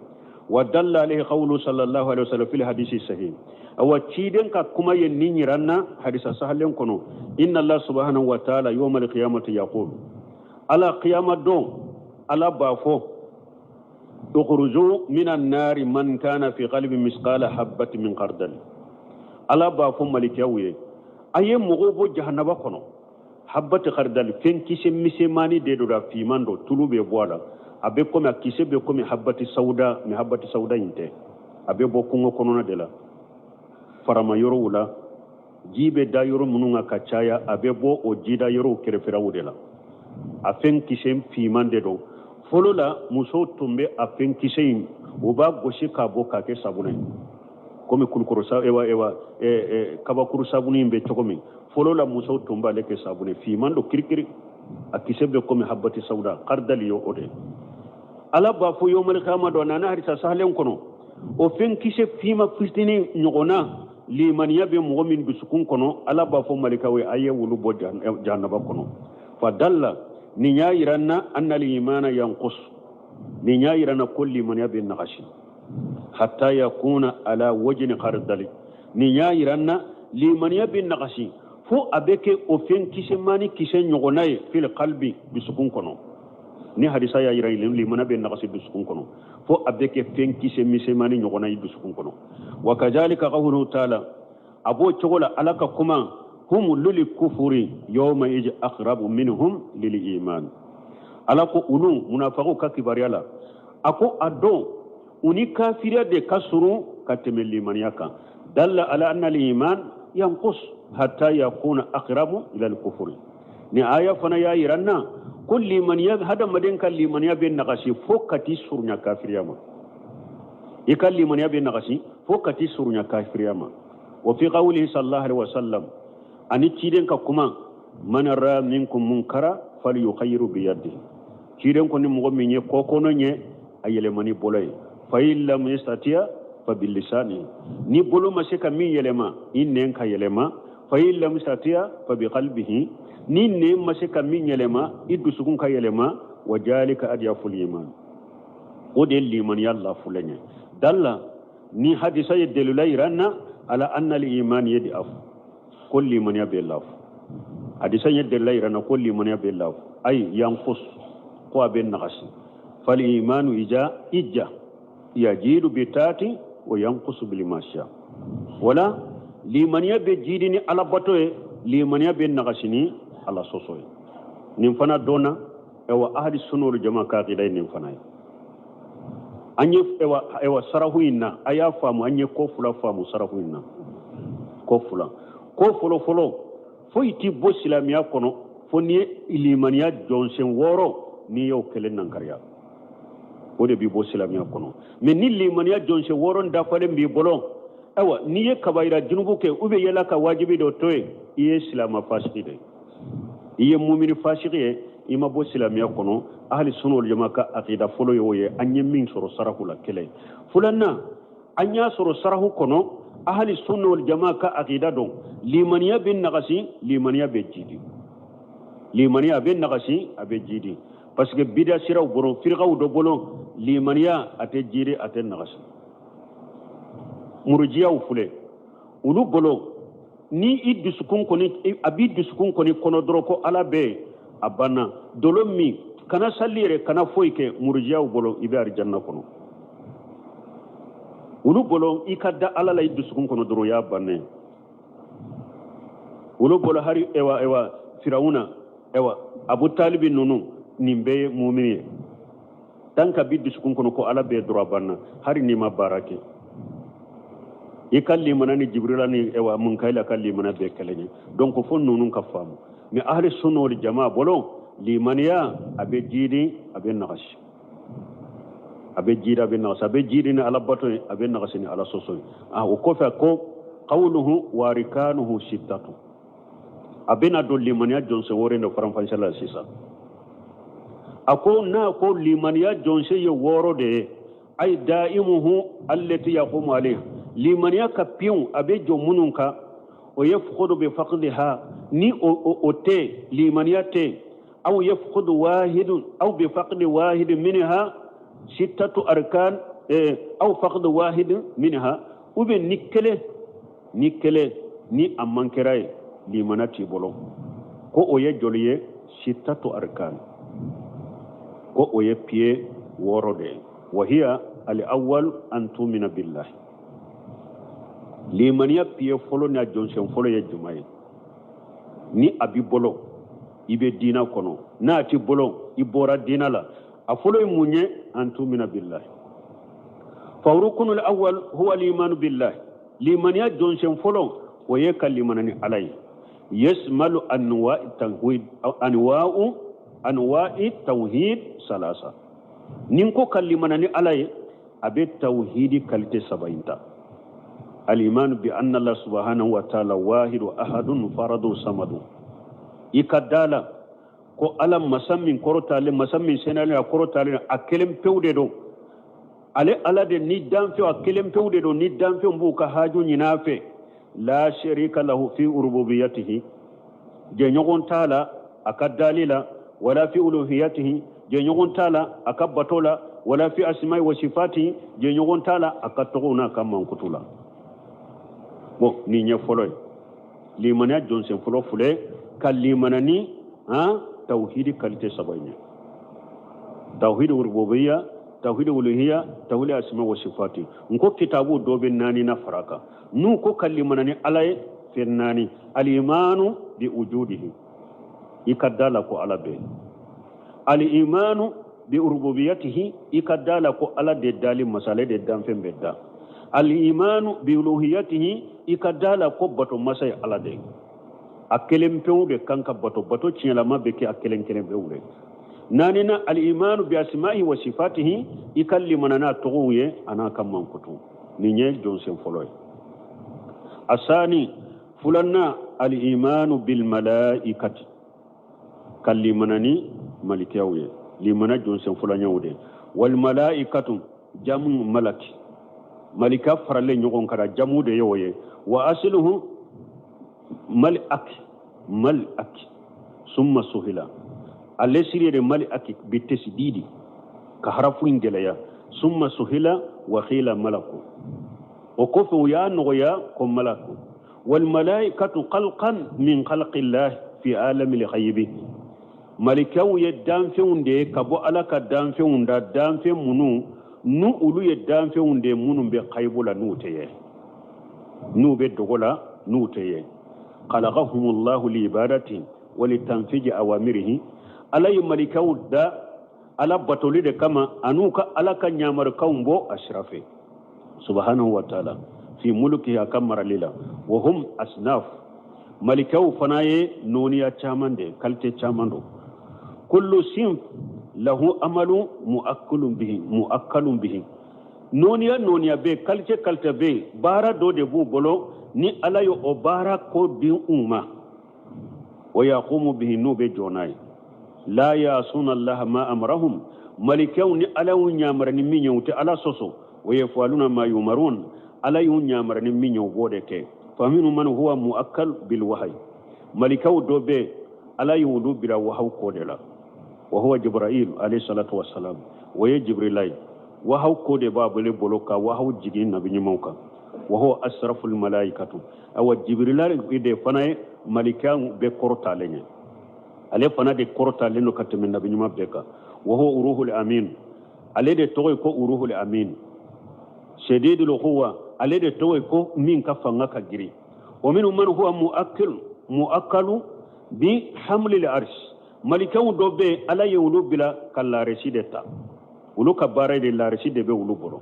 Wa dalla alayhi qawlu sallallahu alaihi wasallam fil hadisi sahih. Awa, ciden ka kuma ye nin yira n na hadisa sahalen kɔnɔ: inna Allah subhanahu wa ta'ala yawma al-qiyamati yaqul, Ala qiyama don, Ala b'a fɔ: ukhruju minan nari man kana fi qalbi misqala habbati min khardal. Ala b'a fɔ malikaw ye: a ye mɔgɔw bɔ jahanaba kɔnɔ. Habati khardal, fɛn kisɛ misɛnmani de don, a finman don, tulu bɛ bɔ a la. A bɛ komi, a kisɛ bɛ komi habati sawuda, mais habati sawuda in tɛ. A bɛ bɔ kungo kɔnɔna de la, farama yɔrɔw la, ji bɛ da yɔrɔ minnu kan ka caya, a bɛ bɔ o jida yɔrɔw kɛrɛfɛlaw de la. A fɛn kisɛ finman de don. Fɔlɔ la, musow tun bɛ a fɛn kisɛ in, u b'a gosi k'a bɔ k'a kɛ sabunɛ, komi kulukoro sa, ewa ewa kabakuru sabuni in bɛ cogo min. Fɔlɔ la, musow tun b'ale kɛ sabunɛ. Finman don kirikiri, a kisɛ bɛ komi habati sawuda, karidali ye o de. Ala b'a fɔ yomali kama dɔ nana hadisa sahalen kɔnɔ, o fɛn kisɛ finma fitinin ɲɔgɔnna limaniya bɛ mɔgɔ min dusukun kɔnɔ, Ala b'a fɔ malikaw ye: a ye wulu bɔ jahanaba kɔnɔ. Fa dalla, nin y'a yira n na anna al-imana yanqus, nin y'a yira n na ko limaniya bɛ nagasi, hatta yakuna ala wajni khardali. Nin y'a yira n na limaniya bɛ nagasi fo a bɛ kɛ o fɛn kisɛmani kisɛ ɲɔgɔnna ye fil qalbi, dusukun kɔnɔ. Ni hadisa y'a yira limaniya bɛ nagasi dusukun kɔnɔ fo a bɛ kɛ fɛn kisɛ misɛmani ɲɔgɔnna ye dusukun kɔnɔ. Wa kazalika qawluhu taala, a b'o cogo la, Ala ka kuma: hum lil kufuri yawma ij aqrabu minhum lil iman. Ala ko olu munafakiw ka kibaruya la, a ko a don u ni kafiriya de ka surun ka tɛmɛ limaniya kan. Dalla ala anna al iman yanqus hatta yakuna aqrabu ila al kufuri. Ni aya fana y'a yira n na ko limaniya, hadamaden ka limaniya bɛ nagasi fo ka t'i surunya kafiriya ma. I ka limaniya bɛ nagasi fo ka t'i surunya kafiriya ma. Wa fi qawlihi sallallahu alaihi wasallam, ani ciden ka kuma: man ra minkum munkara falyughayyiru bi yadihi. Ciden ko ni mɔgɔ min ye kɔkɔnɔ ye, a yɛlɛma ni bolo ye. Fa in lam yastati'a fa bilisani, ni bolo ma se ka min yɛlɛma, i nɛn ka yɛlɛma. Fa in lam yastati'a fa bi qalbihi, ni nɛn ma se ka min yɛlɛma, i dusukun ka yɛlɛma. Wa jalika adyaful iman, o de ye limaniya lafulen ye. Dalla, ni hadisa ye delila yira n na ala anna al iman yad'af, ko limaniya bɛ lafu. Hadisa ye delila yira n na ko limaniya bɛ lafu, ay yanqus, ko a bɛ nagasi. Fal imanu ija ijja yajidu bi taati wa yanqusu bil masiya. Wala limaniya bɛ jidi ni alabato ye, limaniya bɛ nagasi ni Ala sɔsɔ ye. Nin fana dɔnna. Ewa, ahli sunna wal jama ka aqida ye nin fana ye. An ye ewa sarahu in na, a y'a faamu, an ye ko fila faamu sarahu in na, ko fila. Ko fɔlɔ fɔlɔ, foyi ti bɔ silamɛya kɔnɔ fo n'i ye limaniya jɔnsen 6, n'i y'o kelen nankariya, o de b'i bɔ silamɛya kɔnɔ. Mais ni limaniya jɔnsen 6 dafalen b'i bolo, ayiwa, n'i ye kabayira junubu kɛ ou bien yɛlɛ ka wajibi dɔ to yen, i ye silama fasigi de ye, i ye mumini fasigi ye, i ma bɔ silamɛya kɔnɔ. Ahli sunna wal jama ka aqida fɔlɔ y'o ye, an ye min sɔrɔ sarahu la kelen. Filanan, an y'a sɔrɔ sarahu kɔnɔ, ahli sunna wal jama ka aqida don, limaniya bɛ nagasi, limaniya bɛ jidi. Limaniya a bɛ nagasi, a bɛ jidi, parce que bida siraw bolo, firikaw dɔ bolo, limaniya a tɛ jidi, a tɛ nagasi. Murujiyaw filɛ, olu bolo, ni i dusukun kɔni, a b'i dusukun kɔni kɔnɔ dɔrɔn ko Ala bɛ yen, a banna. Dolo min, kana sali yɛrɛ, kana foyi kɛ, murujiyaw bolo, i bɛ arijanna kɔnɔ. Olu bolo, i ka da Ala la i dusukun kɔnɔ dɔrɔn, o y'a bannen. Olu bolo, hari ewa ewa Firawuna, ewa Abu Talibi ninnu, nin bɛɛ ye mumini ye. Tant que b'i dusukun kɔnɔ ko Ala bɛ dɔrɔn, a banna, hari n'i ma baara kɛ. I ka limana ni Jibrila ni ewa Munkaila ka limana bɛɛ kelen ye. Donc fo ninnu ka faamu. Mais ahli sunna wal jamaa bolo, limaniya a bɛ jiidi, a bɛ nagasi. A bɛ jiidi, a bɛ nagasi. A bɛ jiidi ni Ala bato ye, a bɛ nagasi ni Ala sɔsɔ ye. O kɔfɛ ko qawluhu wa arkanuhu sittatu. A bɛna don limaniya jɔnsen wɔɔrɔ de faranfasiya la sisan. A ko n'a ko limaniya jɔnsen ye wɔɔrɔ de ye, ay daimuhu allati yaqumu alayha, limaniya ka piyew a bɛ jɔ minnu kan, o yafqudu bi faqdiha, ni o tɛ limaniya tɛ, aw yafqudu wahidun aw bi faqdi wahidin minha sittatu arkan, aw faqdu wahidin minha, ou bien ni kelen, ni kelen ni a mankɛra ye, limana t'i bolo. Ko o ye joli ye? Sittatu arkan, ko o ye piye wɔɔrɔ de ye. Wahiya al awwal an tumina billahi. Limaniya piye fɔlɔ ni a jɔnsen fɔlɔ ye jumɛn ye? Ni a b'i bolo, i bɛ diina kɔnɔ, n'a t'i bolo, i bɔra diina la. A fɔlɔ ye mun ye? An tumina billahi. Fa rukunul awwal huwa al-imanu billahi. Limaniya jɔnsen fɔlɔ, o ye ka limana ni Ala ye. Yasmalu anwa'i tawhid, anwa'u anwa'i tawhid salasa. Ni ko ka limana ni Ala ye, a bɛ tawhidi qualité saba in ta. Al-iman bi anna Allah subhanahu wa ta'ala wahidu ahadun faradu samadu. I ka da la ko Ala masa min kɔrɔtalen, masa min senalen, a kɔrɔtalen, a kelen pewu de don. Ale Ala de ni danfɛnw, a kelen pewu de don ni danfɛnw b'u ka haju ɲini a fɛ. La sharika lahu fi rububiyatihi, jɛɲɔgɔn t'a la a ka dali la, wala fi uluhiyatihi, jɛɲɔgɔn t'a la a ka bato la, wala fi asma'i wa sifatihi, jɛɲɔgɔn t'a la a ka tɔgɔw n'a ka mankutu la. Bon, nin ye fɔlɔ ye. Limaniya jɔnsen fɔlɔ filɛ, ka limana ni tawhidi qualité saba in ye: tawhidi rububiyya, tawhidi uluhiyya, tawhidi asma wa sifati. N ko kitabu dɔ bɛ naani na fara kan. N'u ko ka limana ni Ala ye, fɛn naani: alimanu bi wujudihi, i ka da la ko Ala bɛ; alimanu bi rububiyatihi, i ka da la ko Ala de dali masa, ale de danfɛn bɛ da; alimanu bi uluhiyatihi, i ka da la ko bato masa ye Ala de ye, a kelen pewu de kan ka bato, bato tiɲɛlama bɛ kɛ a kelen kelen pewu de. Naaninan, alimanu bi asma'i wa sifatihi, i ka limana n'a tɔgɔw ye a n'a ka mankutu. Nin ye jɔnsen fɔlɔ ye. Asani, filanan, alimanu bil malaikati, ka limana ni malikiyaw ye. Limana jɔnsen fɔlɔ y'o de. Wal malaikatu jamu malaki, malika faralen ɲɔgɔn kan, jamu de y'o ye. Wa asiluhu malak, malak summa suhila, ale siri de malak bi tasdidi, ka harafu in gɛlɛya, summa suhila wa qila malaku, o kɔfɛ u y'a nɔgɔya ko malaku. Wal malaikatu khalqan min khalqillah fi alamil ghaibi, malikaw ye danfɛnw de ye ka bɔ Ala ka danfɛnw da, danfɛn minnu n'u olu ye danfɛnw de ye minnu bɛ kayibu la, n'u tɛ ye, n'u bɛ dogo la, n'u tɛ ye. Khalaqahumullahu li ibadati wa li tanfiji awamirihi, Ala ye malikaw da Ala batoli de kama an'u ka Ala ka ɲamarukanw bɔ a sira fɛ, subhanahu wa ta'ala, fi mulki, a ka marali la. Wa hum asnaf, malikaw fana ye nɔniya caman de, qualité caman don. Kullu sinf lahu amalu muakkalun bihi, muakkalun bihi. Nɔniya nɔniya bɛ, qualité qualité bɛ, baara dɔ de b'u bolo ni Ala ye o baara ko di u ma. Wa yaqumu bihi, n'u bɛ jɔ n'a ye. La yasuna allaha ma amarahum, malikɛw ni Ala y'u yamari ni min ye, u tɛ Ala sɔsɔ. Wa yafaluna ma yumarun, Ala y'u yamari ni min ye, u b'o de kɛ. Faminhum man huwa muakkal bil wahayi, malikaw dɔ bɛ Ala y'olu bila wahaw ko de la. Wa huwa Jibril alayhi salatu wassalam, o ye Jibrila ye, wahaw ko de b'a bolo ka wahaw jigin nabi ɲumanw kan. Wa huwa asraful malaikatu, awa Jibrila de fana ye malika bɛɛ kɔrɔtalen ye, ale fana de kɔrɔtalen don ka tɛmɛ nabi ɲuman bɛɛ kan. Wa huwa ruhul amin, ale de tɔgɔ ye ko ruhul amin. Shadidul quwa, ale de tɔgɔ ye ko min ka fanga ka girin. Wa minhum man huwa muakkil muakkalu bi hamlil arsh, malikaw dɔ bɛ yen, Ala ye olu bila ka laresi de ta, olu ka baara de laresi de bɛ olu bolo.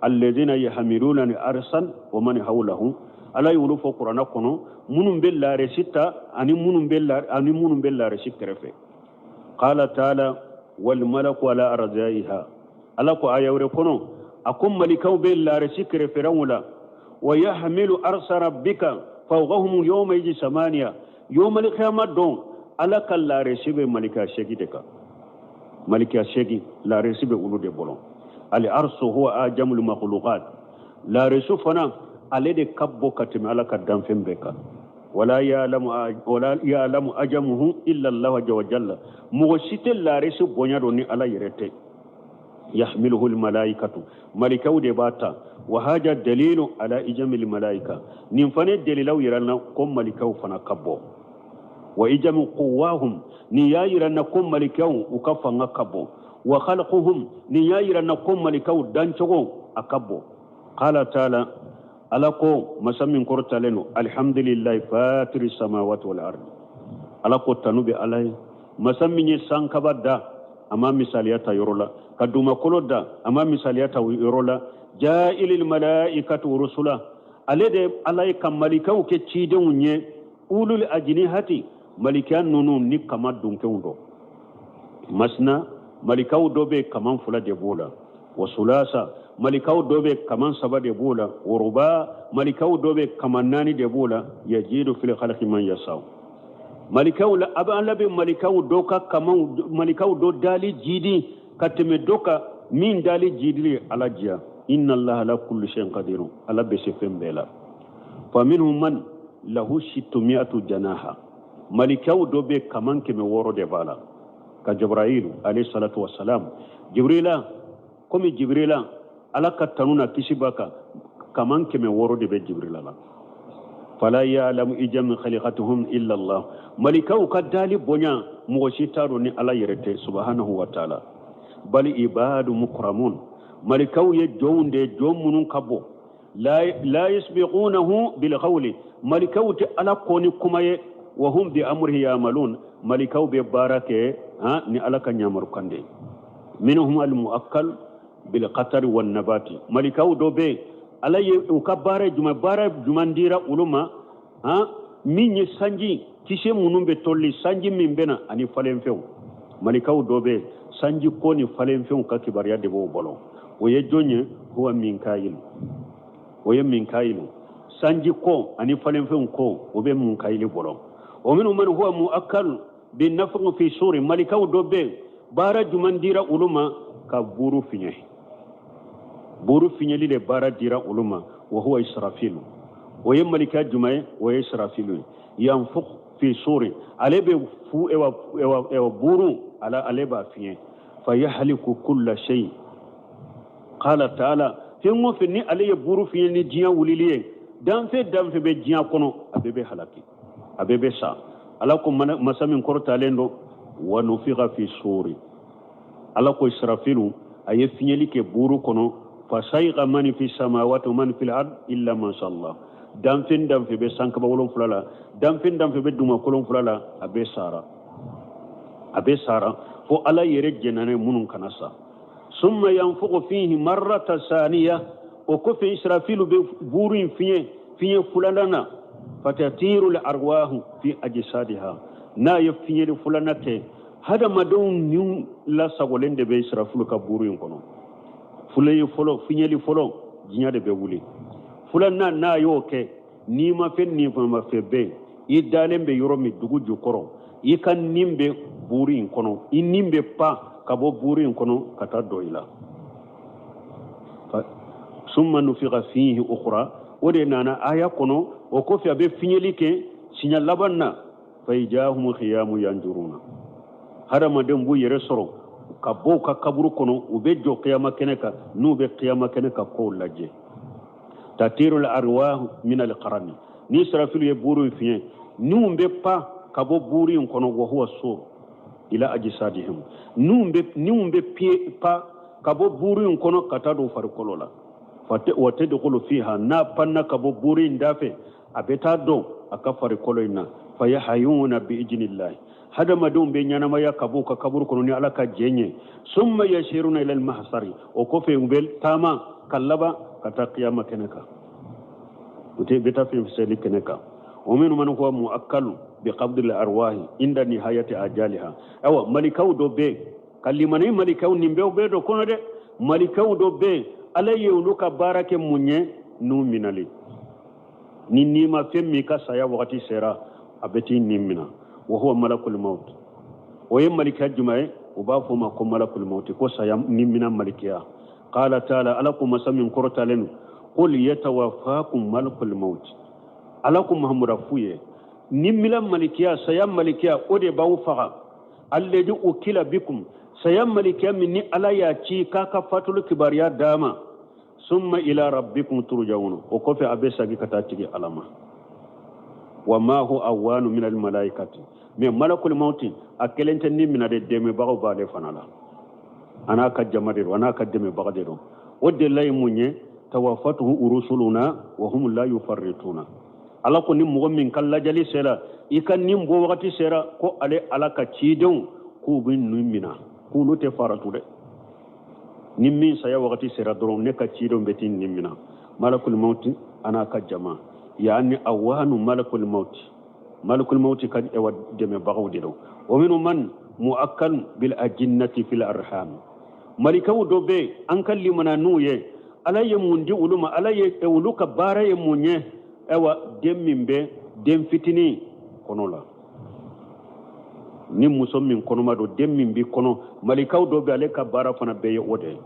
Alladhina yahmiluna al arsan wa man hawlahu, Ala ye olu fɔ Kuranɛ kɔnɔ, minnu bɛ laresi ta ani minnu bɛ laresi kɛrɛfɛ. Qala taala wal malaku ala arzaiha, Ala ko aya wɛrɛ kɔnɔ, a ko malikaw bɛ laresi kɛrɛfɛlaw la. Wa yahmilu arsa rabbika fawqahum yawma yiji samaniya, yawmal qiyama don Ala ka laresi bɛ malika 8 de kan, malika 8 laresi bɛ olu de bolo. Al arsu huwa ajamul makhluqat, laresu fana ale de ka bon ka tɛmɛ Ala ka danfɛn bɛɛ kan. Wala ya'lamu ajamuhu illa Allah azza wa jalla, mɔgɔ si tɛ laresi bonya dɔn ni Ala yɛrɛ tɛ. Yahmiluhu al malaikatu, malikaw de b'a ta. Wa haja dalilu ala ijamil malaika, nin fana dalilaw yira na ko malikaw fana ka bon. Wa ijamu quwahum, nin y'a yira na ko malikaw u ka fanga ka bon. Wa khalquhum, nin y'a yira na ko malikaw dancogo a ka bon. Qala taala, Ala ko masa min kɔrɔtalen don, alhamdulillahi fatiri samawati wal ardi, Ala ko tanu bɛ Ala ye, masa min ye sankaba da, a ma misaliya ta yɔrɔ la, ka dugumakolo da, a ma misaliya ta yɔrɔ la. Ja'ilil malaikatu rusula, ale de Ala ye ka malikaw kɛ cidenw ye. Ulul ajnihati, malika ninnu ni kama dunkew dɔ masina, malikaw dɔ bɛ kaman 2 de b'o la. Wa sulasa, malikaw dɔ bɛ kaman 3 de b'o la. Wa ruba, malikaw dɔ bɛ kaman 4 de b'o la. Yajidu fil khalqi man yasau, malikaw la a bɛ Ala bɛ malikaw dɔ ka kamanw, malikaw dɔ dali jidi ka tɛmɛ dɔ kan, min dali jidili Ala diya. Inna Allaha ala kulli shay'in qadirun, Ala bɛ se fɛn bɛɛ la. Fa minhum man lahu sittumi'atu janaha, malikaw dɔ bɛ kaman 600 de b'a la. Ka Jibrailu alayhi salatu wassalam, Jibrila komi Jibrila Ala ka tanu na kisi b'a kan, kaman 600 de bɛ Jibrila la. Fala ya'lamu ijam khaliqatuhum illa Allah, malikaw ka dali bonya mɔgɔ si t'a dɔn ni Ala yɛrɛ tɛ subhanahu wa ta'ala. Bal ibadu mukramun, malikaw ye jɔnw de, jɔn minnu ka bon. La yasbiqunahu bil qawli, malikaw tɛ Ala kɔn ni kuma ye. Wa hum bi amrihi ya'malun, malikaw bɛ baara kɛ ni Ala ka yamarukan de ye. Minhum al muakkal bil qatari wan nabati, malikaw dɔ bɛ Ala ye u ka baara jumɛn, baara jumɛn dira olu ma, min ye sanji kisɛ minnu bɛ toli, sanji min bɛ na ani falenfɛnw. Malikaw dɔ bɛ sanji ko ni falenfɛnw ka kibaruya de b'o bolo. O ye jɔn ye? Huwa Minkayil, o ye Minkayil. Sanji ko ani falenfɛnw ko o bɛ Minkayil bolo. O minnu man huwa muakkal bi nafkhi fi suri, malikaw dɔ bɛ baara jumɛn dira olu ma? Ka buru fiɲɛ, buru fiɲɛli de baara dira olu ma. Wa huwa Israfilu, o ye malika jumɛn ye? O ye Israfilu ye. Yanfukh fi suri, ale bɛ fu ewa ewa ewa buru ala, ale b'a fiɲɛ. Fa yahliku kulla shay, qala ta'ala, fɛn o fɛn ni ale ye buru fiɲɛ ni diɲɛ wulili ye, danfɛn danfɛn bɛ diɲɛ kɔnɔ, a bɛɛ bɛ halaki, a bɛɛ bɛ sa. Ala ko masa min kɔrɔtalen don, wa nufiqa fi suri, Ala ko Israfilu a ye fiɲɛli kɛ buru kɔnɔ. Fa sayiqa man fi samawati wa man fil ard illa man sha Allah, danfɛn danfɛn bɛ sankaba 7 la, danfɛn danfɛn bɛ dugumakolo 7 la, a bɛɛ sara, a bɛɛ sara, fo Ala yɛrɛ jɛnna minnu kana sa. Summa yanfuku fihi marrata saniya, o kɔfɛ Israfilu bɛ buru in fiɲɛ, fiɲɛ filanan na. Fatatiru al arwahu fi ajsadiha, n'a ye fiɲɛli filanan kɛ, hadamadenw niw lasagolen de bɛ Israfilu ka buru in kɔnɔ. Fula fɔlɔ, fiɲɛli fɔlɔ, diɲɛ de bɛ wuli. Filanan n'a y'o kɛ, n'i ma fɛn ni ma fɛn bɛ yen, i dalen bɛ yɔrɔ min dugu jukɔrɔ, I ka nin bɛ buru in kɔnɔ, i nin bɛ pan ka bɔ buru in kɔnɔ ka taa don i la. Summa nufiga fihi ukhra, o de nana aya kɔnɔ. O kɔfɛ a bɛ fiɲɛli kɛ siɲɛ laban na. Fa ijahum qiyamu yanjuruna, hadamadenw b'u yɛrɛ sɔrɔ ka bɔ u ka kaburu kɔnɔ, u bɛ jɔ kiyama kɛnɛ kan. N'u bɛ kiyama kɛnɛ kan kow lajɛ, tatirul arwahu min alqarani, ni Israfilu ye buru in fiɲɛ, niw bɛ pan ka bɔ buru in kɔnɔ. Wa huwa sur ila ajsadihim, niw bɛ pan ka bɔ buru in kɔnɔ ka taa don farikolo la. Wa tadkhulu fiha, n'a panna ka bɔ buru in da fɛ, a bɛ taa don a ka farikolo in na. Fayahayuna bi idnillahi, hadamadenw bɛ ɲɛnamaya ka bɔ u ka kaburu kɔnɔ ni Ala ka jɛn ye. Summa yasiruna ila almahsari, o kɔfɛ u bɛ taama ka laban ka taa kiyama kɛnɛ kan, u tɛ bɛ taa fɛn kɛnɛ kan. Wa minhum man huwa muakkalu bi qabdi al arwahi inda nihayati ajaliha. Awa, malikaw dɔ bɛ ka limani, malikaw nin bɛɛ bɛ dɔ kɔnɔ dɛ. Malikaw dɔ bɛ, Ala ye olu ka baara kɛ mun ye? N'u minali ni n'i ma fɛn min ka saya wagati sera, a bɛ t'i nin mina. Wa huwa malakul maut, o ye malika jumɛn ye? U b'a fɔ o ma ko malakul maut, ko saya ni mina malikiya. Qala taala, Ala ko, masa min kɔrɔtalen don, qul yatawaffakum malakul maut. Ala ko Mahamuda f'u ye, ni mina malikiya, saya malikiya, o de b'aw faga. Alladhi ukila bikum, saya malikiya min ni Ala y'a ci k'a ka fatulu kibaruya d'a ma. Summa ila rabbikum turja'un, o kɔfɛ a bɛ sagi ka taa tigi Ala ma. Wa ma hu awanu min al malaikati, mais malakul mauti a kelen tɛ ni mina de, dɛmɛbagaw b'ale fana la, a n'a ka jama de don, a n'a ka dɛmɛbaga de don. O delila ye mun ye? Tawafatuhu rusuluna wa hum la yufarrituna. Ala ko ni mɔgɔ min ka lajali sera, i ka nin bɔ wagati sera, ko ale Ala ka cidenw k'u bɛ ninnu mina, k'olu tɛ faratu dɛ. Ni min saya wagati sera dɔrɔn, ne ka cidenw bɛ t'i nin mina. Malakul mauti a n'a ka jama, yaani awanu malakul mauti, malakul mauti ka ewa dɛmɛbagaw de don. Wa minhum man muakkal bil ajinnati fil arham, malikaw dɔ bɛ an ka limana n'u ye, Ala ye mun di olu ma? Ala ye olu ka baara ye mun ye? Ayiwa, den min bɛ den fitinin kɔnɔ la, ni muso min kɔnɔma don, den min b'i kɔnɔ, malikaw dɔ bɛ, ale ka baara fana bɛɛ ye o de ye.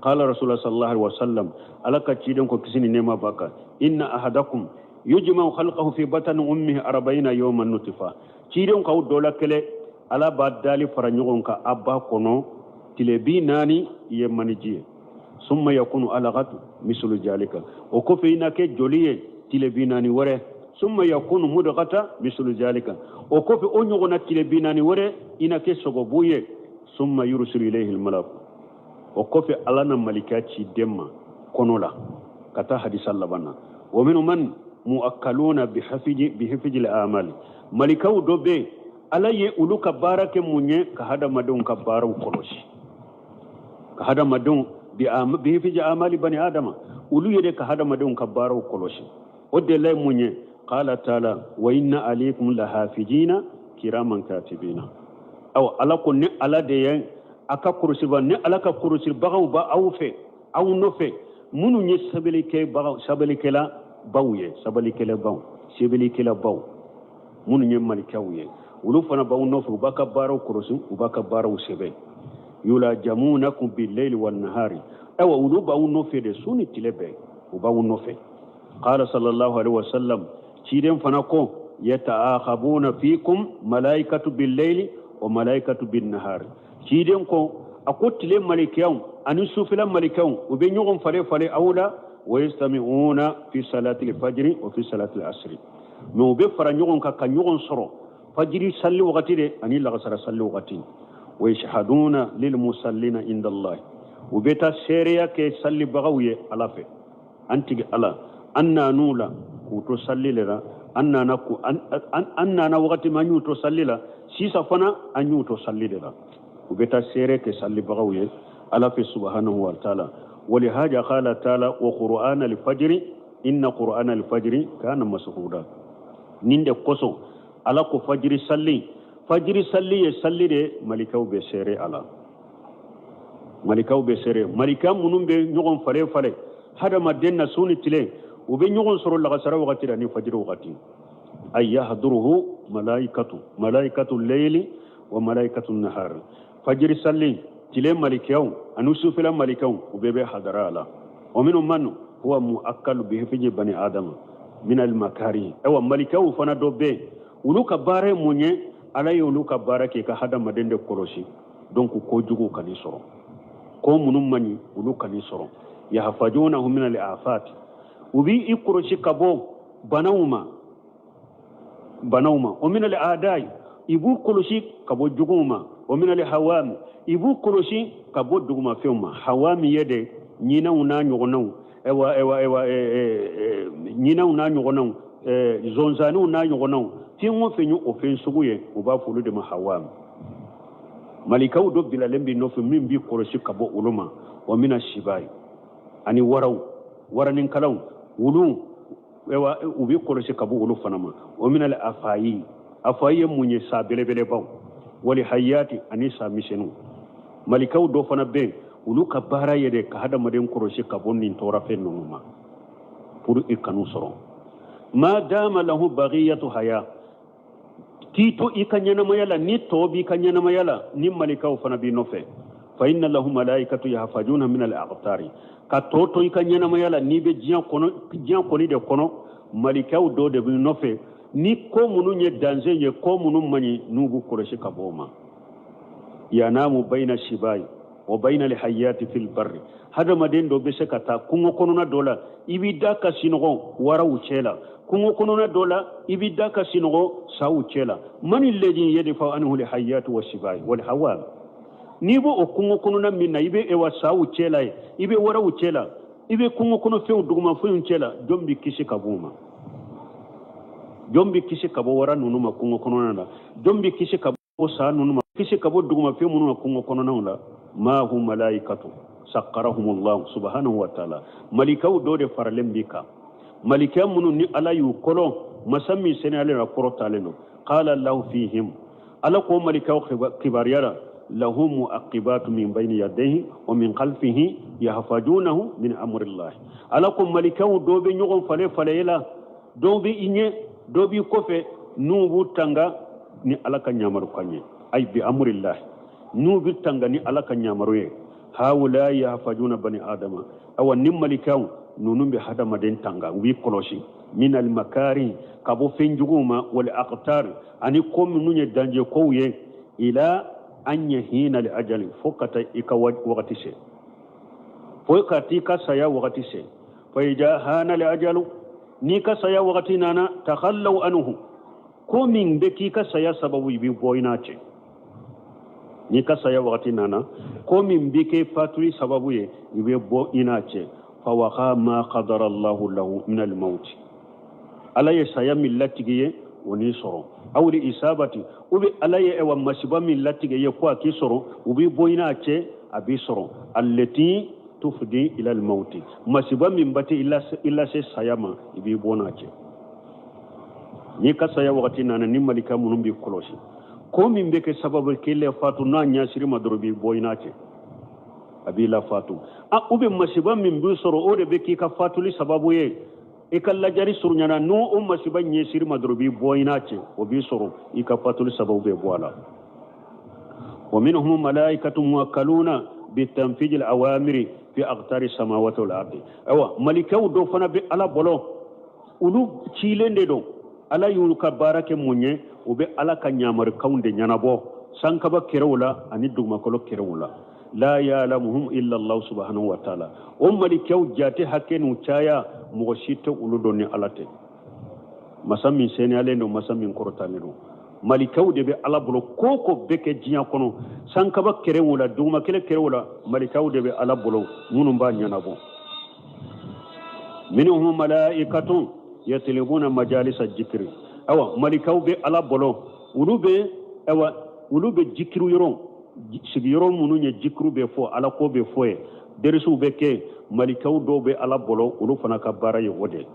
Qala rasulullah sallallahu alaihi wasallam, Ala ka ciden ko, kisi ni nɛɛma b'a kan, inna ahadakum yujma'u khalqahu fi batni ummihi 40 yawman nutfa. Ciden k'aw dɔ la kɛlɛ, Ala b'a dali fara ɲɔgɔn kan a ba kɔnɔ tile 40, i ye maniji ye. Summa yakunu alaqatu mislu jalika, o kɔfɛ i na kɛ joli ye tile 40 wɛrɛ. Summa yakunu mudghata mislu jalika, o kɔfɛ o ɲɔgɔnna tile 40 wɛrɛ, i na kɛ sogobu ye. Summa yursilu ilayhi almalak, o kɔfɛ Ala na malika ci den ma kɔnɔ la, ka taa hadisa laban na. Wa minhum man muakkaluna bihifji al-amali, malikaw dɔ bɛ, Ala ye olu ka baara kɛ mun ye? Ka hadamadenw ka baaraw kɔlɔsi, ka hadamadenw bihifji amali bani adama, olu yɛrɛ ka hadamadenw ka baaraw kɔlɔsi. O delila ye mun ye? Qala taala wa inna alaykum lahafijina kiraman katibina. Aw, Ala ko ni Ala de ye a ka kɔlɔsiba, ni Ala ka kɔlɔsibagaw b'a aw fɛ, aw nɔfɛ, minnu ye sɛbɛnnikɛbagaw, sɛbɛnnikɛla baw ye, sɛbɛnnikɛla baw, sɛbɛnnikɛla baw, minnu ye malikaw ye, olu fana b'aw nɔfɛ, u b'a ka baaraw kɔlɔsi, u b'a ka baaraw sɛbɛn. Yulajamunakum billayli wan nahari, ayiwa, olu b'aw nɔfɛ de su ni tile bɛɛ, u b'aw nɔfɛ. Qala sallallahu alaihi wasallam, ciden fana ko yataakhabuna fikum malaikatu billayli wa malaikatu bin nahari. Ciden ko a ko tile malikaw ani sufɛla malikaw, u bɛ ɲɔgɔn falen falen aw la. Wa yastami'una fi salati al-fajri wa fi salati al-asri, mais u bɛ fara ɲɔgɔn kan ka ɲɔgɔn sɔrɔ fajiri salli wagati de ani lagasara salli wagati. Wa yashhaduna lil musallina inda Allah, u bɛ taa seereya kɛ sallibagaw ye Ala fɛ. An tigi Ala, an nan'u la k'u to salli le la, an nana ku an nana wagati min, an y'u to salli la, sisan fana an y'u to salli de la. U bɛ taa seere kɛ sallibagaw ye Ala fɛ subhanahu wa ta'ala. Walihaja qala ta'ala wa qur'ana al-fajri inna qur'ana al-fajri kana mashuda. Nin de kosɔn Ala ko fajiri salli, fajiri salli ye salli de malikaw bɛ seere a la, malikaw bɛ seere. Malika minnu bɛ ɲɔgɔn falen falen hadamaden na su ni tile, u bɛ ɲɔgɔn sɔrɔ lagasara wagati la ni fajiri wagati. Ay yahduruhu malaikatu, malaikatu leyli wa malaikatu nahar. Fajiri salli tile malikaw ani sufɛla malikaw, u bɛɛ bɛ hadara a la. Wa minnu man huwa muakkalu bihifji bani adama min al makari. Ayiwa, malikaw fana dɔ bɛ yen, olu ka baara ye mun ye? Ala ye olu ka baara kɛ ka hadamaden de kɔlɔsi, donc ko jugu kan'i sɔrɔ, ko minnu man ɲi, olu kan'i sɔrɔ. Yahfajunahu min al afat, u b'i kɔlɔsi ka bɔ banaw ma, banaw ma. Wa min al aadai, i b'u kɔlɔsi ka bɔ juguw ma. Wa min al hawami, i b'u kɔlɔsi ka bɔ dugumafɛnw ma. Hawami ye de ɲinɛw n'a ɲɔgɔnnaw, ewa ewa ewa, ɲinɛw n'a ɲɔgɔnnaw, zonzaniw n'a ɲɔgɔnnaw, fɛn o fɛn ye o fɛn sugu ye, u b'a fɔ olu de ma hawami. Malikaw dɔ bilalen b'i nɔfɛ min b'i kɔlɔsi ka bɔ olu ma. Wa mina sibayi, ani waraw, waraninkalaw, wulu, ewa u b'i kɔlɔsi ka bɔ olu fana ma. Wa mina al afayi, afayi ye mun ye? Sa belebelebaw, wali hayati, ani sa misɛnninw. Malikaw dɔ fana bɛ yen, olu ka baara ye de ka hadamaden kɔlɔsi ka bɔ nin tɔɔrɔfɛn ninnu ma pour i kan'u sɔrɔ. Ma dama lahu bagiyatu haya, k'i to i ka ɲɛnamaya la, ni tɔ b'i ka ɲɛnamaya la, ni malikaw fana b'i nɔfɛ. Fa inna lahu malaikatu yahfajuna min al aqtari, ka tɔ to i ka ɲɛnamaya la, n'i bɛ diɲɛ kɔnɔ, diɲɛ kɔni de kɔnɔ, malikaw dɔ de b'i nɔfɛ, ni ko minnu ye danger ye, ko minnu man ɲi, n'u b'u kɔlɔsi ka bɔ o ma. Yanamu bayna shibai wa bayna al hayati fil barri, hadamaden dɔ bɛ se ka taa kungo kɔnɔna dɔ la, i b'i da ka sinɔgɔ waraw cɛ la, kungo kɔnɔna dɔ la, i b'i da ka sinɔgɔ saw cɛ la. Mani ledi yadfa anhu al hayatu wa shibai wal hawam, n'i b'o o kungo kɔnɔna min na, i bɛ ewa saw cɛ la ye, i bɛ waraw cɛ la, i bɛ kungo kɔnɔ fɛnw, dugumafɛnw cɛ la, jɔn b'i kisi ka bɔ o ma? Jɔn b'i kisi ka bɔ wara ninnu ma kungo kɔnɔna la? Jɔn b'i kisi ka bɔ sa ninnu ma, kisi ka bɔ dugumafɛn minnu ma kungo kɔnɔnaw la? Ma hum malaikatu sakkarahumullahu subhanahu wa ta'ala, malikaw dɔ de faralen b'i kan, malika minnu ni Ala y'u kɔlɔn, masa min seniyalen don, kɔrɔtalen don. Qala Allahu fihim, Ala ko malikaw kibaruya la, lahum muaqibatu min bayni yadayhi wa min khalfihi yahfajunahu min amrillah. Ala ko malikaw dɔ bɛ ɲɔgɔn fale fale la, dɔw bɛ i ɲɛ, dɔw b'i kɔfɛ, n'u b'u tanga ni Ala ka ɲamaru kan ye, ay bi amrillah, n'u bɛ tanga ni Ala ka ɲamaru ye. Haula yahfajuna bani adama, awa ni malikaw ninnu bɛ hadamaden tanga, u b'i kɔlɔsi min al makari, ka bɔ fɛn juguw ma, wal aqtar, ani ko minnu ye danger kow ye, ila an yahina li ajali, fo ka taa i ka wagati se, fo ka t'i ka saya wagati se. Fa ida hana li ajalu, n'i ka saya wagati nana, takhallaw anhu, ko min bɛ k'i ka saya sababu, i bɛ bɔ i n'a cɛ. N'i ka saya wagati nana, ko min bɛ kɛ fatuli sababu ye, i bɛ bɔ i n'a cɛ. Fa waqa ma qadara Allahu lahu min al maut, Ala ye saya min latigɛ ye, o n'i sɔrɔ, aw li isabati, u bɛ Ala ye ewa masiba min latigɛ ye ko a k'i sɔrɔ, u bɛ bɔ i n'a cɛ, a b'i sɔrɔ. Allati tufdi ila al maut, masiba min ba tɛ i lase saya ma, i b'i bɔ n'a cɛ. N'i ka saya wagati nana, ni malika minnu b'i kɔlɔsi, ko min bɛ kɛ sababu k'i la fatu, n'a ɲɛsiri ma dɔrɔn, b'i bɔ i n'a cɛ, a b'i la fatu. A u bɛ masiba min b'i sɔrɔ, o de bɛ k'i ka fatuli sababu ye, i ka lajari surunyana, n'o o masiba ɲɛsiri ma dɔrɔn, b'i bɔ i n'a cɛ, o b'i sɔrɔ, i ka fatuli sababu bɛ bɔ a la. Wa minhum malaikatu muwakkaluna bitanfiji al-awamiri fi aqtari samawati wal ardi. Ayiwa, malikaw dɔ fana bɛ Ala bolo, olu cilen de don. Ala y'olu ka baara kɛ mun ye? U bɛ Ala ka ɲamarikanw de ɲɛnabɔ sankaba kɛrɛw la ani dugumakolo kɛrɛw la. La ya'lamuhum illa Allah subhanahu wa ta'ala. O malikaw jate hakɛ n'u caya, mɔgɔ si tɛ olu dɔn ni Ala tɛ. Masa min seniyalen don, masa min kɔrɔtalen don, malikaw de bɛ Ala bolo. Ko ko bɛ kɛ diɲɛ kɔnɔ, sankaba kɛrɛw la, dugumakɛlɛ kɛrɛw la, malikaw de bɛ Ala bolo minnu b'a ɲɛnabɔ. Minhum malaikatun yatlubuna majalisa jikiri. Awa malikaw bɛ Ala bolo, olu bɛ, awa olu bɛ jikiru yɔrɔ, sigiyɔrɔ minnu ye jikiru bɛ fɔ, Ala ko bɛ fɔ ye, derisiw bɛ kɛ. Malikaw dɔw bɛ Ala bolo, olu fana ka baara ye o de.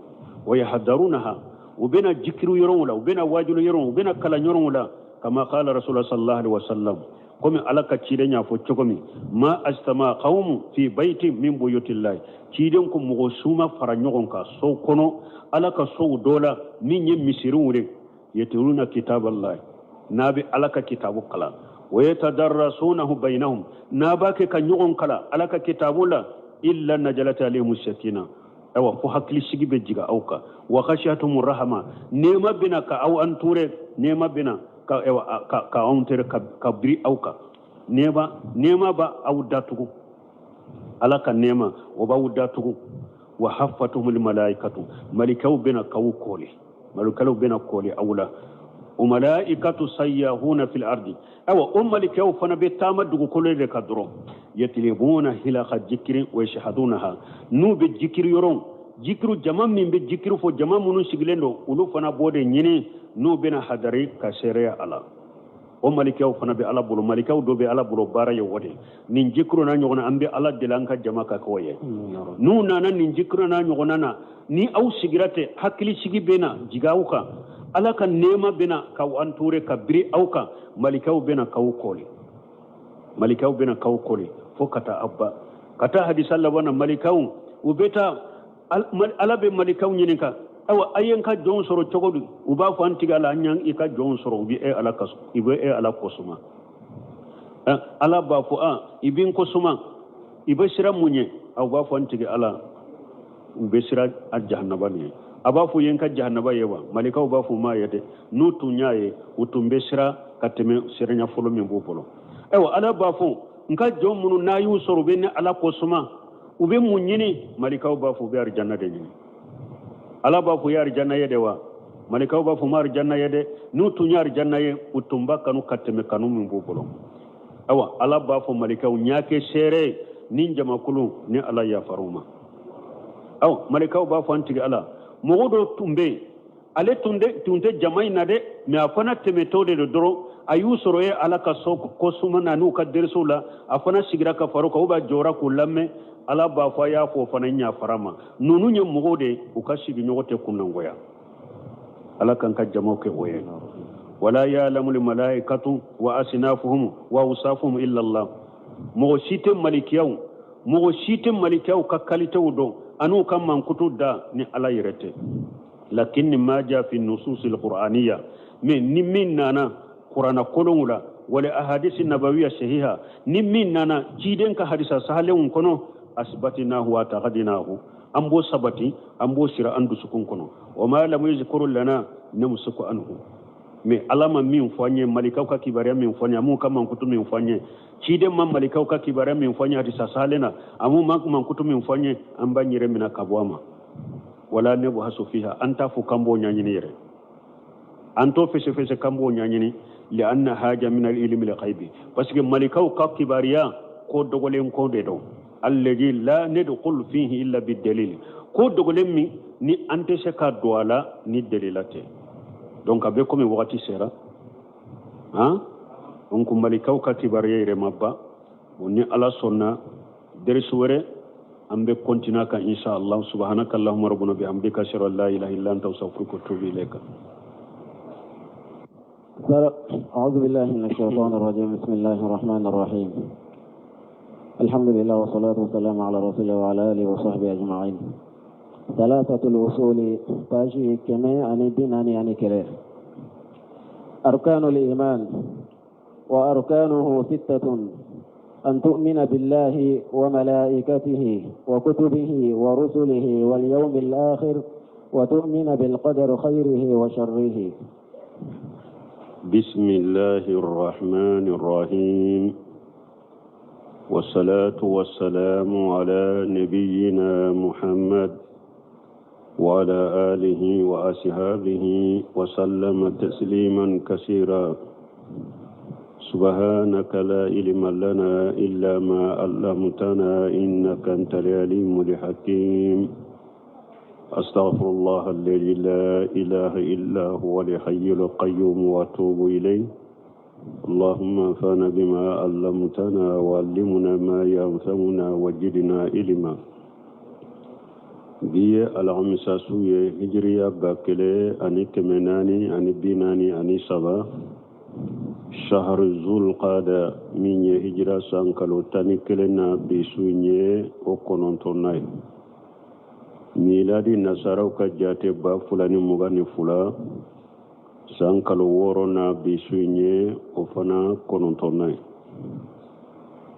Wa yahdarunaha, u bɛna jikiru yɔrɔw la, u bɛna wajulu yɔrɔw, u bɛna kalan yɔrɔw la. Kama qala rasulullah sallallahu alaihi wasallam, komi Ala ka ciden y'a fɔ cogo min, ma ajtama qaumu fi baitin min buyutillahi, ciden ko mɔgɔ su ma fara ɲɔgɔn kan so kɔnɔ, Ala ka sow dɔ la min ye misiriw ye. Yatluna kitaballahi, n'a bɛ Ala ka kitabu kalan, wa yatadarasunahu bainahum, n'a b'a kɛ ka ɲɔgɔn kalan Ala ka kitabu la, illa najalat alayhimu sakina, ayiwa fo hakilisigi bɛ jigin aw kan, wa ghashiyatumu rahama, nɛɛma bɛna ka aw entouré, nɛɛma bɛna ka ayiwa ka aw entouré, ka biri aw kan, nɛɛma nɛɛma b'a aw datugu, Ala ka nɛɛma o b'aw datugu, wa haffatuhumul malaikatu, malikaw bɛna k'aw kɔli, malikaw bɛna kɔli aw la, o malaikatu sayyahuna fil ardi, ayiwa o malikaw fana bɛ taama dugukolo de kan dɔrɔn, yatlibuna hilaka jikiri wa yashhadunaha, n'u bɛ jikiri yɔrɔ jikiru, jama min bɛ jikiru fɔ, jama minnu sigilen don, olu fana b'o de ɲini, n'u bɛna hadari ka seereya a la. O malikaw fana bɛ Ala bolo, malikaw dɔ bɛ Ala bolo, baara ye o de nin jikiru n'a ɲɔgɔnna. An bɛ Ala deli an ka jama ka k'o ye. N'u nana nin jikiru n'a ɲɔgɔnna na, ni aw sigira ten, hakilisigi bɛ na jigin aw kan, Ala ka nɛɛma bɛ na k'aw entouré, ka biri aw kan, malikaw bɛ na k'aw kɔli, malikaw bɛ na k'aw kɔli fo ka taa aw ba ka taa hadisa laban na. Malikaw u bɛ taa, Ala bɛ malikaw ɲininka, ayiwa a ye n ka jɔnw sɔrɔ cogo di? U b'a fɔ, an tigi Ala, an y'an i ka jɔnw sɔrɔ, u bɛ e Ala ka i bɛ e Ala kosuma. Ala b'a fɔ, a i bɛ n kosuma, i bɛ siran mun ɲɛ? Aw b'a fɔ, an tigi Ala, u bɛ siran a jahanaba nin ye. A b'a fɔ, ye n ka jahanaba ye wa? Malikaw b'a fɔ, u m'a ye dɛ, n'u tun y'a ye, u tun bɛ siran ka tɛmɛ siranya fɔlɔ min b'u bolo. Ayiwa Ala b'a fɔ, n ka jɔn minnu n'a y'u sɔrɔ u bɛ ne Ala kosuma, u bɛ mun ɲini? Malikaw b'a fɔ, u bɛ arijanna de ɲini. Ala b'a fɔ, u ye arijanna ye de wa? Malikaw b'a fɔ, u ma arijanna ye dɛ, n'u tun ye arijanna ye, u tun b'a kanu ka tɛmɛ kanu min b'u bolo. Ayiwa Ala b'a fɔ malikaw, n y'a kɛ seere ye ni jamakulu ni Ala yafar'u ma. Awa malikaw b'a fɔ, an tigi Ala, mɔgɔ dɔ tun bɛ yen, ale tun tɛ jama in na dɛ, mais a fana tɛmɛtɔ de don dɔrɔn, a y'u sɔrɔ ye Ala ka so kosuma na n'u ka derisiw la, a fana sigira ka far'u kan, u b'a jɔra k'u lamɛn. Ala b'a fɔ, a y'a fɔ o fana yafara ma. Ninnu ye mɔgɔw de ye, u ka sigiɲɔgɔn tɛ kunnangoya. Ala k'an ka jamaw kɛ o ye. Wala ya'lamul malaikatu wa asnafuhum wa awsafuhum illa Allah. Mɔgɔ si tɛ malikiyaw, mɔgɔ si tɛ malikiyaw ka kalitew dɔn an'u ka mankutu da ni Ala yɛrɛ tɛ. Lakin ma ja fi nususil qur'aniya, mais ni min nana kurana kolonw la, wala ahadisi nabawiya sahiha, ni min nana ciden ka hadisa sahalenw kɔnɔ, asbatinahu wa taqadinahu, an b'o sabati, an b'o sira an dusukun kɔnɔ. Wa ma lam yuzkuru lana namsuku anhu. Mais Ala ma min fɔ an ye, malikaw ka kibaruya min fɔ an ye, a m'u ka mankutu min fɔ an ye, ciden ma malikaw ka kibaruya min fɔ an ye hadisa sahalen na, a m'u ma mankutu min fɔ an ye, an b'an yɛrɛ minɛ ka bɔ a ma. Wala nabhasu fiha, an t'a fɔ k'an b'o ɲɛɲini yɛrɛ, an t'o fɛsɛfɛsɛ k'an b'o ɲɛɲini. Lianna haja min al-ilmi al-ghaibi, parce que malikaw ka kibaruya ko dogolen ko de don, alladhi la nadkhulu fihi illa bidalil, ko dogolen min ni an tɛ se ka don a la ni delila tɛ. Donc a bɛ komi wagati sera han, donc malikaw ka kibaruya yɛrɛ ma ban o. Ni Ala sɔnna, derisi wɛrɛ an bɛ continuer kan insha Allah. Subhanaka allahumma rabbana bihamdika, ashhadu an la ilaha illa anta, astaghfiruka wa atubu ilayka. أعوذ بالله من الشيطان الرجيم. بسم الله الرحمن الرحيم. الحمد لله والصلاة والسلام على رسول الله وعلى آله وصحبه أجمعين. ثلاثة الأصول، page 141. أركان الإيمان، وأركانه ستة: أن تؤمن بالله وملائكته وكتبه ورسله واليوم الآخر، وتؤمن بالقدر خيره وشره. بسم الله الرحمن الرحيم، والصلاة والسلام على نبينا محمد وعلى آله وأصحابه وسلم تسليما كثيرا. سبحانك لا علم لنا إلا ما علمتنا إنك أنت العليم الحكيم. أستغفر الله الذي لا إله إلا هو الحي القيوم وأتوب إليه. اللهم انفعنا بما علمتنا وعلمنا ما ينفعنا وزدنا علما. Bi ye alamisa su ye, hijiriya 1443, shahar zulqada, min ye hijira san kalo 11 na, bi su ye o kɔnɔntɔnna ye. Miladi nasaraw ka jate 2022. San kalo wɔɔrɔnan bi su in ye o fana kɔnɔntɔnnan ye.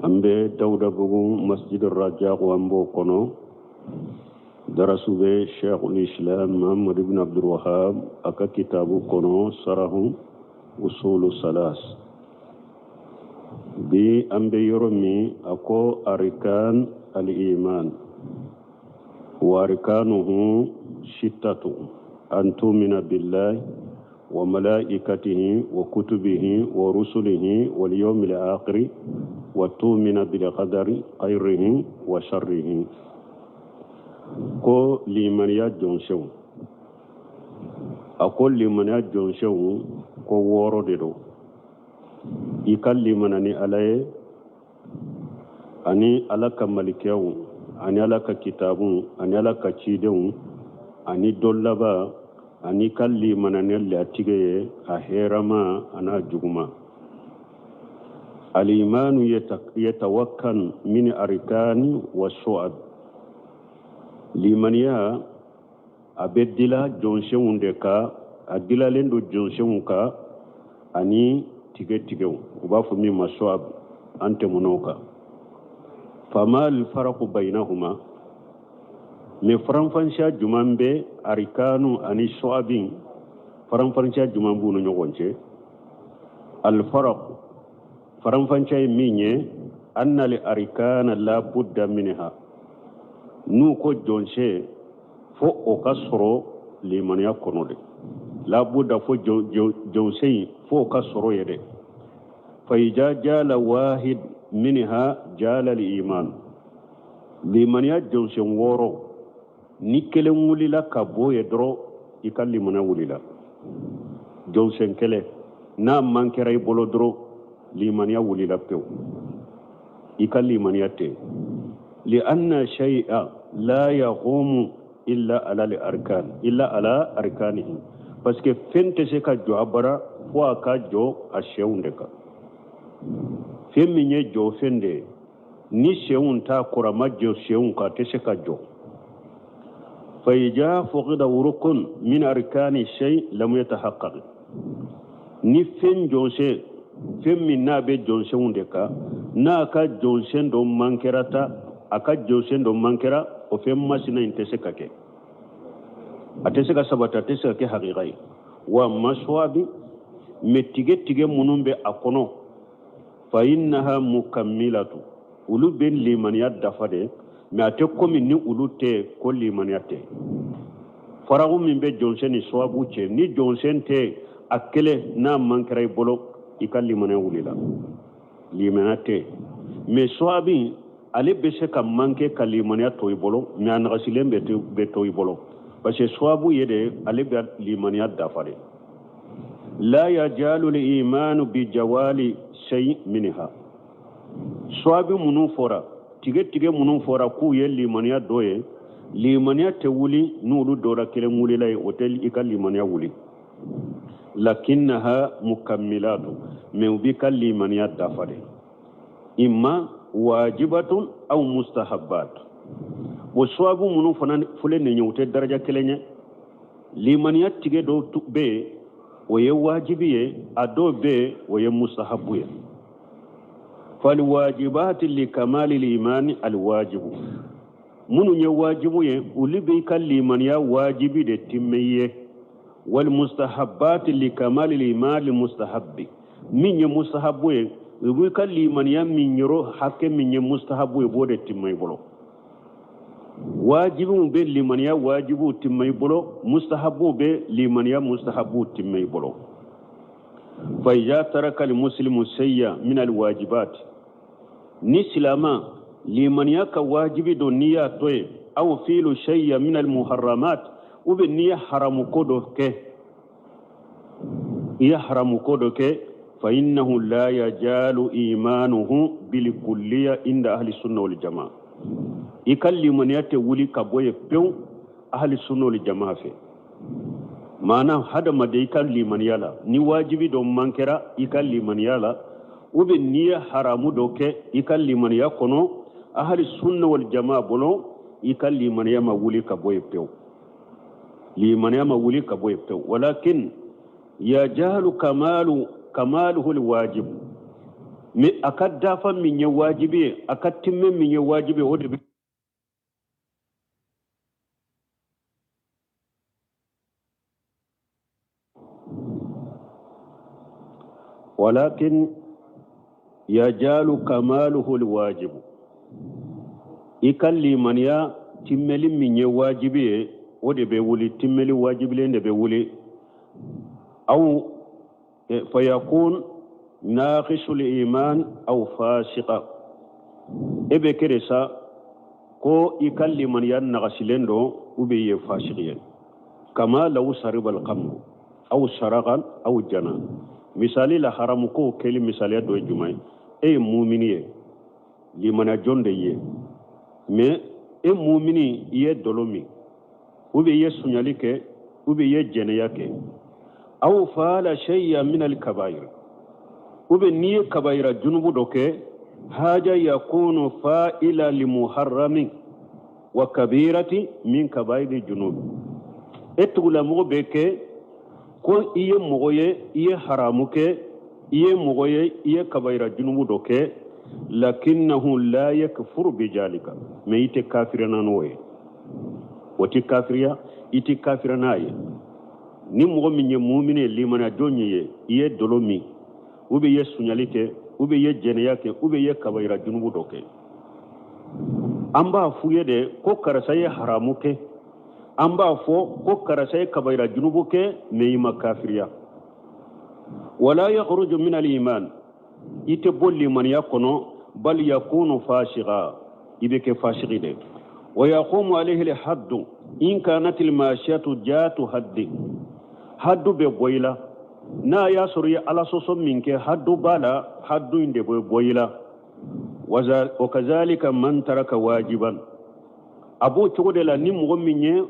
An bɛ Dawudabugu Masjid Rajak an b'o kɔnɔ. Darasu bɛ Sheikhul Islam Muhammad ibn Abdul Wahab a ka kitabu kɔnɔ Sarahu Usulu Salas. Bi an bɛ yɔrɔ min a ko Arikan al-Iman. Wa arkanuhu sittatu an tumina billahi wa malaikatihi wa kutubihi wa rusulihi wal yawmil akhiri wa tumina bil qadari khairihi wa sharrihi. Ko limaniya jɔnsenw, a ko limaniya jɔnsenw ko wɔɔrɔ de don. I ka limana ni Ala ye ani Ala ka malikɛw ani Ala ka kitabu ani Ala ka cidenw ani don laban ani ka limana ni latigɛ ye a hɛrɛma an'a juguma. Alimanu yatawakkan min arkani wa shu'ab. Limaniya a bɛ dila jɔnsenw de kan, a dilalen don jɔnsenw kan ani tigɛ tigɛw, u b'a fɔ min ma shu'ab, an tɛmɛn'o kan. Fama alfaraku bainahuma, mais faranfansiya juman bɛ arikanu ani shu'abin, faranfansiya juman b'u ni ɲɔgɔn cɛ? Alfaraku, faranfanciya ye min ye, annal arkana la budda minha. N'u ko jɔnsen, fo o ka sɔrɔ limaniya kɔnɔ de, la budda, fo jɔnsen fo o ka sɔrɔ ye dɛ. Fa iza jala wahid minha jala al-iman. Limaniya jɔnsen wɔɔrɔ, ni kelen wulila ka bɔ ye dɔrɔn, i ka limaniya wulila. Jɔnsen kelen n'a man kɛra i bolo dɔrɔn, limaniya wulila pewu, i ka limaniya tɛ. Li'anna shay'a la yaqumu illa ala al-arkan, illa ala arkanihi, parce que fɛn tɛ se ka jɔ a bara fo a ka jɔ a senw de kan. Fɛn min ye jɔ fɛn de ye, ni senw t'a kɔrɔ, a ma jɔ senw kan, a tɛ se ka jɔ. Fa iza fuqida rukun min arkani shay lam yatahaqqaq. Ni fɛn jɔsen, fɛn min n'a bɛ jɔsenw de kan, n'a ka jɔsen dɔ mankɛra ta, a ka jɔsen dɔ mankɛra, o fɛn masina in tɛ se ka kɛ, a tɛ se ka sabati, a tɛ se ka kɛ hakika ye. Wa maswabi, mais tigɛ tigɛ minnu bɛ a kɔnɔ, fa innaha mukammilatu, olu bɛ limaniya dafa de, mais a tɛ komi ni olu tɛ ko limaniya tɛ. Faraku min bɛ jɔnsen ni sababu cɛ, ni jɔnsen tɛ a kelen n'a man kɛra i bolo, i ka limaniya wulila, limaniya tɛ. Mais sababu ale bɛ se ka manquer ka limaniya to i bolo, mais a nagasilen bɛ to i bolo, parce que sababu ye de, ale bɛ limaniya dafa de. La yajalu al-imanu bi jawali shay minha. Sababu minnu fɔra, tigɛ tigɛ minnu fɔra k'u ye limaniya dɔ ye, limaniya tɛ wuli n'olu dɔra kelen wulila ye, o tɛ i ka limaniya wuli. Lakinnaha mukammilatu, mais u b'i ka limaniya dafa de, imma wajibatun aw mustahabbat. O sababu minnu fana fɔlen nin ye, u tɛ daraja kelen ye. Limaniya tigɛ dɔw bɛ yen, o ye wajibi ye, a dɔw bɛ yen, o ye mustahabu ye. Falwajibati li kamali limani alwajibu, minnu ye wajibu ye, olu b'i ka limaniya wajibi de timmɛ ye. Wal mustahabati li kamali limani mustahabbi, min ye mustahabu ye, u b'i ka limaniya min yɔrɔ hakɛ min ye mustahabu ye, b'o de timmɛ i bolo. Wajibiw bɛ limaniya wajibiw timmɛ i bolo, mustahabuw bɛ limaniya mustahabuw timmɛ i bolo. Fa iza taraka almuslimu shay'a min alwajibat, ni silama limaniya ka wajibi don n'i y'a to yen, aw fiilu shay'a min almuharramat, ou bien n'i ye haramu ko dɔ kɛ, i ye haramu ko dɔ kɛ, fa innahu la yajalu imanuhu bilkulliya inda ahli sunna wal jamaa. I ka limaniya tɛ wuli ka bɔ yen pewu ahli sunna wal jamaa fɛ. Maana hadamaden i ka limaniya la, ni wajibi dɔ man kɛra i ka limaniya la, ou bien n'i ye haramu dɔ kɛ i ka limaniya kɔnɔ, ahli sunna wal jamaa bolo, i ka limaniya ma wuli ka bɔ yen pewu, limaniya ma wuli ka bɔ yen pewu. Walakin Yajalu kamalu kamaluhu alwajib, mais a ka dafa min ye wajibi ye, a ka timmɛ min ye wajibi ye, o de bɛ walakin yajalu kamaluhu alwajib, i ka limaniya timmɛli min ye wajibi ye, o de bɛ wuli, timmɛli wajibilen de bɛ wuli. Aw fayakun naqisul iman aw fasiqa, e bɛ kɛ de sa ko i ka limaniya nagasilen don ou bien i ye fasiki ye. Kama law sariba alkhamru aw saraka aw jana. Misali la, haramu ko kɛli misaliya dɔ ye jumɛn ye? E ye mumini ye, limaniya jɔn de ye, mais e mumini, i ye dɔlɔ min ou bien i ye suɲali kɛ ou bien i ye jɛnɛya kɛ, aw faala shay'a min alkabair, ou bien n'i ye kabayira junubu dɔ kɛ, haja yakunu fa'ila limuharrami wa kabirati min kabairi junubi. E tugulamɔgɔ bɛ kɛ ko i ye mɔgɔ ye, i ye haramu kɛ, i ye mɔgɔ ye, i ye kabayira junubu dɔ kɛ, lakinnahu la yakfuru bijalika, mais i tɛ kafiriya n'o ye, o tɛ kafiriya, i tɛ kafiriya n'a ye. Ni mɔgɔ min ye mumini ye, limaniya jɔn ye, i ye dɔlɔ min ou bien i ye suɲali kɛ ou bien i ye jɛnɛya kɛ ou bien i ye kabayira junubu dɔ kɛ, an b'a f'u ye de ko karisa ye haramu kɛ, an b'a fɔ ko karisa ye kabayira junubu kɛ, mais i ma kafiriya. Wala yakhruju min al-iman, i tɛ bɔ limaniya kɔnɔ, bal yakunu fasiqa, i bɛ kɛ fasiki de. Wa yaqumu alayhi al-haddu in kanat al-mashiyatu jatu haddi, haddu bɛ bɔ i la n'a y'a sɔrɔ i ye ala sɔsɔ min kɛ, haddu b'a la, haddu in de bɛ bɔ i la. Wa kazalika man taraka wajiban, a b'o cogo de la ni mɔgɔ min ye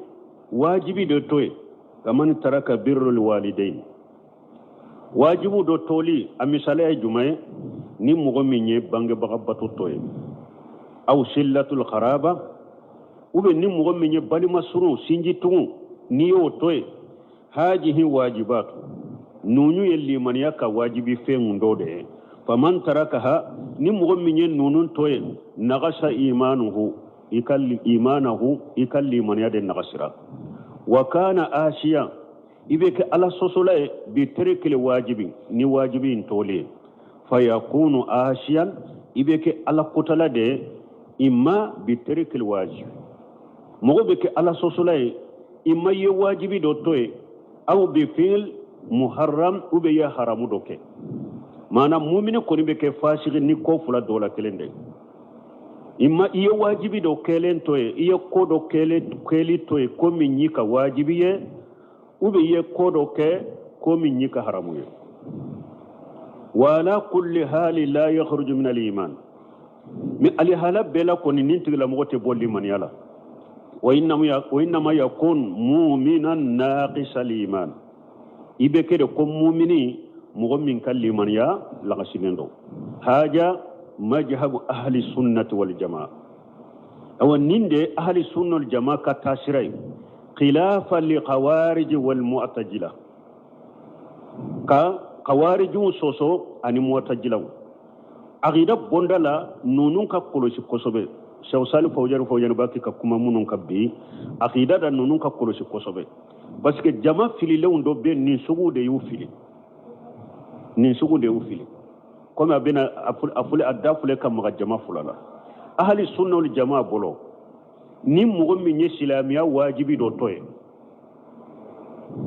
wajibi de to yen, kaman taraka birrul walidain, wajibu dɔ toli, a misaliya ye jumɛn ye? Ni mɔgɔ min ye bangebaga bato to yen, aw sillatul qaraba, ou bien ni mɔgɔ min ye balima surun, sinji tugun, n'i y'o to yen, hajihi wajibatu, nunu ye limaniya ka wajibi fɛn dɔ de ye. Faman tarakaha, ni mɔgɔ min ye nunu to yen, nagasa imanuhu, i ka imanahu, i ka limaniya de nagasira. Wa kana asiya, i bɛ kɛ ala sɔsɔla ye bi tarikil wajibi, ni wajibi in toli ye, fayakunu asiyan, i bɛ kɛ ala kotala de ye, imma bi tarikil wajibi, mɔgɔ bɛ kɛ ala sɔsɔla ye, imma i ye wajibi dɔ to yen, aw bi fi'il muharram, ou bien i ye haramu dɔ kɛ. Maana mumini kɔni bɛ kɛ fasigi ni ko fila dɔ la kelen de ye. Imma i ye wajibi dɔ kɛlen to yen, i ye ko dɔ kɛli to yen ko min y'i ka wajibi ye, ou bien i ye ko dɔ kɛ ko min y'i ka haramu ye. Wa ala kulli hali la yakhruju min al-iman, mais alihala bɛɛ la kɔni nin tigilamɔgɔ tɛ bɔ limaniya la. Wa innama yakun mu'minan naqisa al-iman, i bɛ kɛ de ko mumini, mɔgɔ min ka limaniya lagasilen don. Haja majhabu ahli sunnati wal jamaa, awa nin de ahli sunna wal jamaa ka taasira ye, khilafa li khawarij wal mu'tazila, ka khawarijiw sɔsɔ ani mu'tazilaw. Aqida bonda la ninnu ka kɔlɔsi kosɛbɛ. Cheikh Salih Fawzani Fawzani b'a kɛ ka kuma minnu kan bi, aqida da ninnu ka kɔlɔsi kosɛbɛ, parce que jama fililenw dɔ bɛ nin sugu de y'u fili, nin sugu de y'u fili. Komi a bɛna a fili a da filɛ ka maga jama fila la. Ahali sunna wal jamaa bolo, ni mɔgɔ min ye silamɛya wajibi dɔ to yen,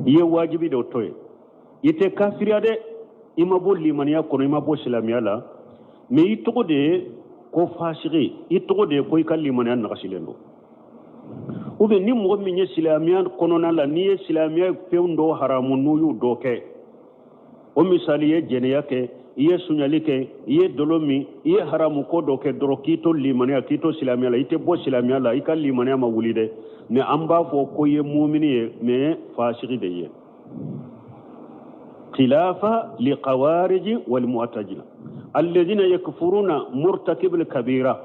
i ye wajibi dɔ to yen, i tɛ kafiriya dɛ, i ma bɔ limaniya kɔnɔ, i ma bɔ silamɛya la, mais i tɔgɔ de ye ko fasigi, i tɔgɔ de ye ko i ka limaniya nagasilen don. Ou bien ni mɔgɔ min ye silamɛya kɔnɔna la, n'i ye silamɛya fɛn dɔ haramu, n'u y'u dɔ kɛ, o misali ye jɛnɛya kɛ, i ye suɲali kɛ, i ye dɔlɔ min, i ye haramu ko dɔ kɛ dɔrɔn, k'i to limaniya, k'i to silamɛya la, i tɛ bɔ silamɛya la, i ka limaniya ma wuli dɛ, mais an b'a fɔ ko i ye mumini ye, mais fasigi de ye. Khilafa li qawariji wal mu'tazila alladhina yakfuruna murtakib al kabira,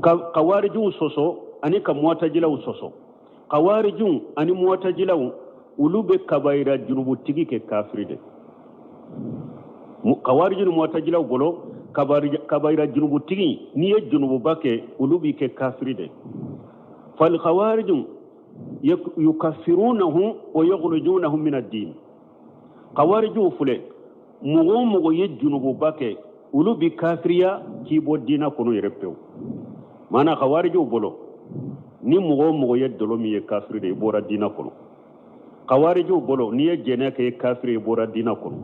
ka qawarijiw sɔsɔ ani ka mu'tazilaw sɔsɔ. Qawarijiw ani mu'tazilaw Olu bɛ kabayira junubutigi kɛ kafiri de. Kawariju ni mɔtajilaw bolo, kabayira junubutigi, n'i ye junububa kɛ, olu b'i kɛ kafiri de. Fal khawariju yukaffirunahu wa yukhrijunahu min ad-din. Kawarijuw filɛ, mɔgɔ o mɔgɔ ye junububa kɛ, olu b'i kafiriya k'i bɔ diina kɔnɔ yɛrɛ pewu. Maana kawarijuw bolo, ni mɔgɔ o mɔgɔ ye dɔlɔ min ye kafiri de, i bɔra diina kɔnɔ. Kawarijuw bolo, n'i ye jɛnɛya kɛ, i kafiri, i bɔra diina kɔnɔ.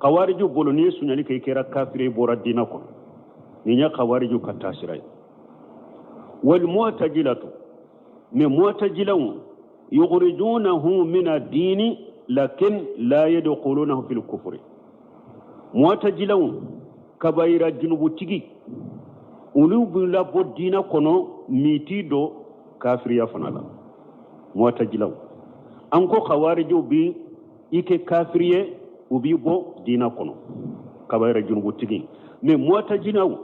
Kawarijuw bolo, n'i ye sunyali kɛ, i kɛra kafiri, i bɔra diina kɔnɔ. Nin ye kawarijuw ka taasira ye. Wal mu'tajilatu, mais mu'tajilaw yukhrijunahu min ad-dini lakin la yadkhulunahu fil kufri. Mu'tajilaw, kabayira junubutigi, olu b'i labɔ diina kɔnɔ, mɛ u t'i don kafiriya fana la. Mu'tajilaw, an ko kawarijiw bi i kɛ kafiri ye, u b'i bɔ diina kɔnɔ, kabayira junubutigi. Mais mu'tajilaw,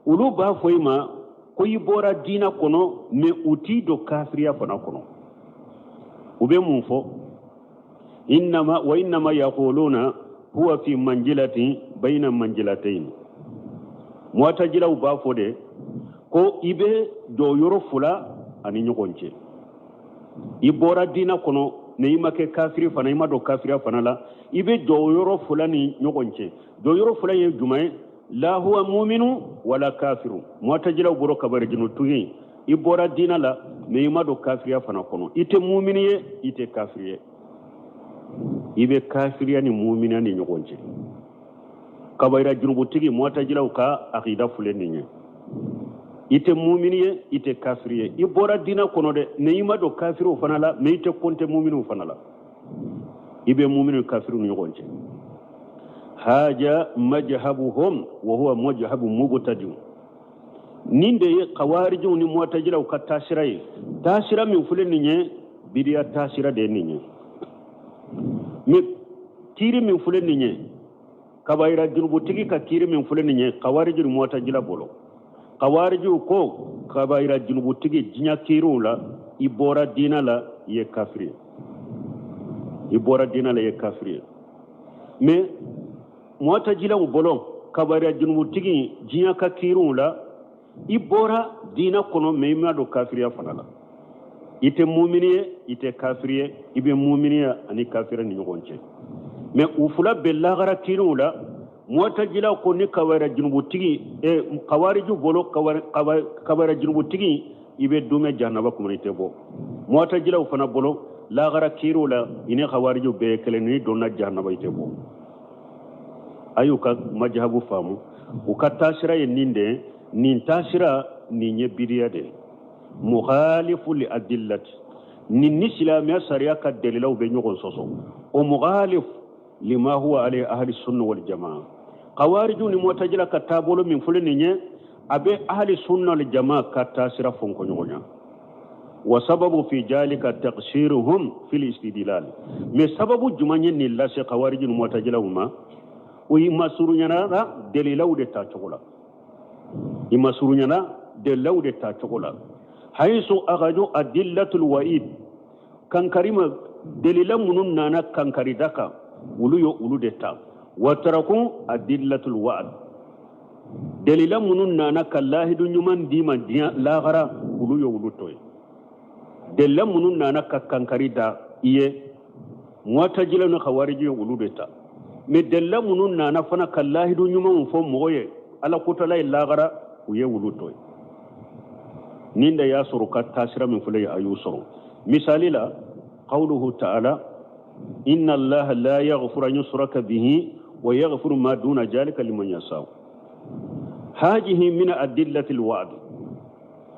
olu b'a fɔ i ma ko i bɔra diina kɔnɔ, mais u t'i don kafiriya fana kɔnɔ. U bɛ mun fɔ? Innama wa innama yaquluna huwa fi manjilatin bayna manjilatayn. Mu'tajilaw b'a fɔ de ko i bɛ jɔyɔrɔ fila ani ɲɔgɔn cɛ. I bɔra diina kɔnɔ, mais i ma kɛ kafiri fana, i ma don kafiriya fana la. I bɛ jɔyɔrɔ fila ni ɲɔgɔn cɛ. Jɔyɔrɔ fila ye jumɛn ye? La huwa muminu wala kafiru. Mu'tajilaw bolo, kabayira junubutigi, i bɔra diina la, mais i ma don kafiriya fana kɔnɔ. I tɛ mumini ye, i tɛ kafiri ye, i bɛ kafiriya ni muminiya ni ɲɔgɔn cɛ. Kabayira junubutigi, mu'tajilaw ka akida filɛ nin ye: i tɛ mumini ye, i tɛ kafiri ye, i bɔra diina kɔnɔ dɛ, mais i ma don kafiriw fana la, mais i tɛ kɔnte muminiw fana la, i bɛ mumini kafiriw ni ɲɔgɔn cɛ. Haja majhabuhum wa huwa majhabu mubtadi. Nin de ye kawarijiw ni mu'tajilaw ka taasira ye. Taasira min filɛ nin ye, bidiya taasira de ye nin ye. Mais kiiri min filɛ nin ye, kabayira junubutigi ka kiiri min filɛ nin ye, kawariji ni mu'tajila bolo, kawarijiw ko kabayira junubutigi, diɲɛ kiiriw la, i bɔra diina la, i ye kafiri ye, i bɔra diina la, i ye kafiri ye. Mais mu'tajilaw bolo, kabayira junubutigi, diɲɛ ka kiiriw la, i bɔra diina kɔnɔ, mais i ma don kafiriya fana la. I tɛ mumini ye, i tɛ kafiri ye, i bɛ muminiya ani kafiriya ni ɲɔgɔn cɛ. Mais u fila bɛɛ, lahara kiiriw la, mu'tajila ko ni kabayira junubutigi, kawariju bolo, kabayira junubutigi, i bɛ dumɛ jahanaba kɔnɔ, i tɛ bɔ. Mu'tajilaw fana bolo, lahara kiiriw la, i ni kawariju bɛɛ ye kelen, n'i donna jahanaba, i tɛ bɔ. A y'u ka majahabu faamu, u ka taasira ye nin de ye. Nin taasira nin ye bidiya de ye, mukhalifu li adillati, nin ni silamɛya sariya ka dalilaw bɛ ɲɔgɔn sɔsɔ. O mukhalif lima huwa alayhi ahli sunna wal jamaa. Kawariju ni mu'tajila ka taabolo min filɛ nin ye, a bɛ ahli sunna wal jamaa ka taasira fɔnkɔɲɔgɔnya. Wa sababu fi jalika taqsiruhum fil istidlal. Mais sababu jumɛn ye nin lase kawariju ni mu'tajilaw ma? O i masurunyana dalilaw de ta cogo la, i masurunyana dalilaw de ta cogo la. Hayisu akhaju adillatul wa'id, kankarima dalila minnu nana kankarida kan, olu ye olu de ta. Wa taraku adillatul wa'd, dalila minnu nana ka lahidu ɲuman d'i ma diɲɛ lahara, olu ye olu to yen. Dalila minnu nana ka kankari da i ye, mu'tajila ni khawariji ye olu de ta. Mais dalila minnu nana fana ka lahidu ɲumanw fɔ mɔgɔ ye ala kotala ye lahara, u ye olu to yen. Nin de y'a sɔrɔ ka taasira min filɛ ye, a y'u sɔrɔ. Misali la, qawluhu ta'ala inna allaha la yaghfiru an yushraka bihi wa yaghfiru ma duna jalika liman yasha. Hajihi min adillati alwa'd.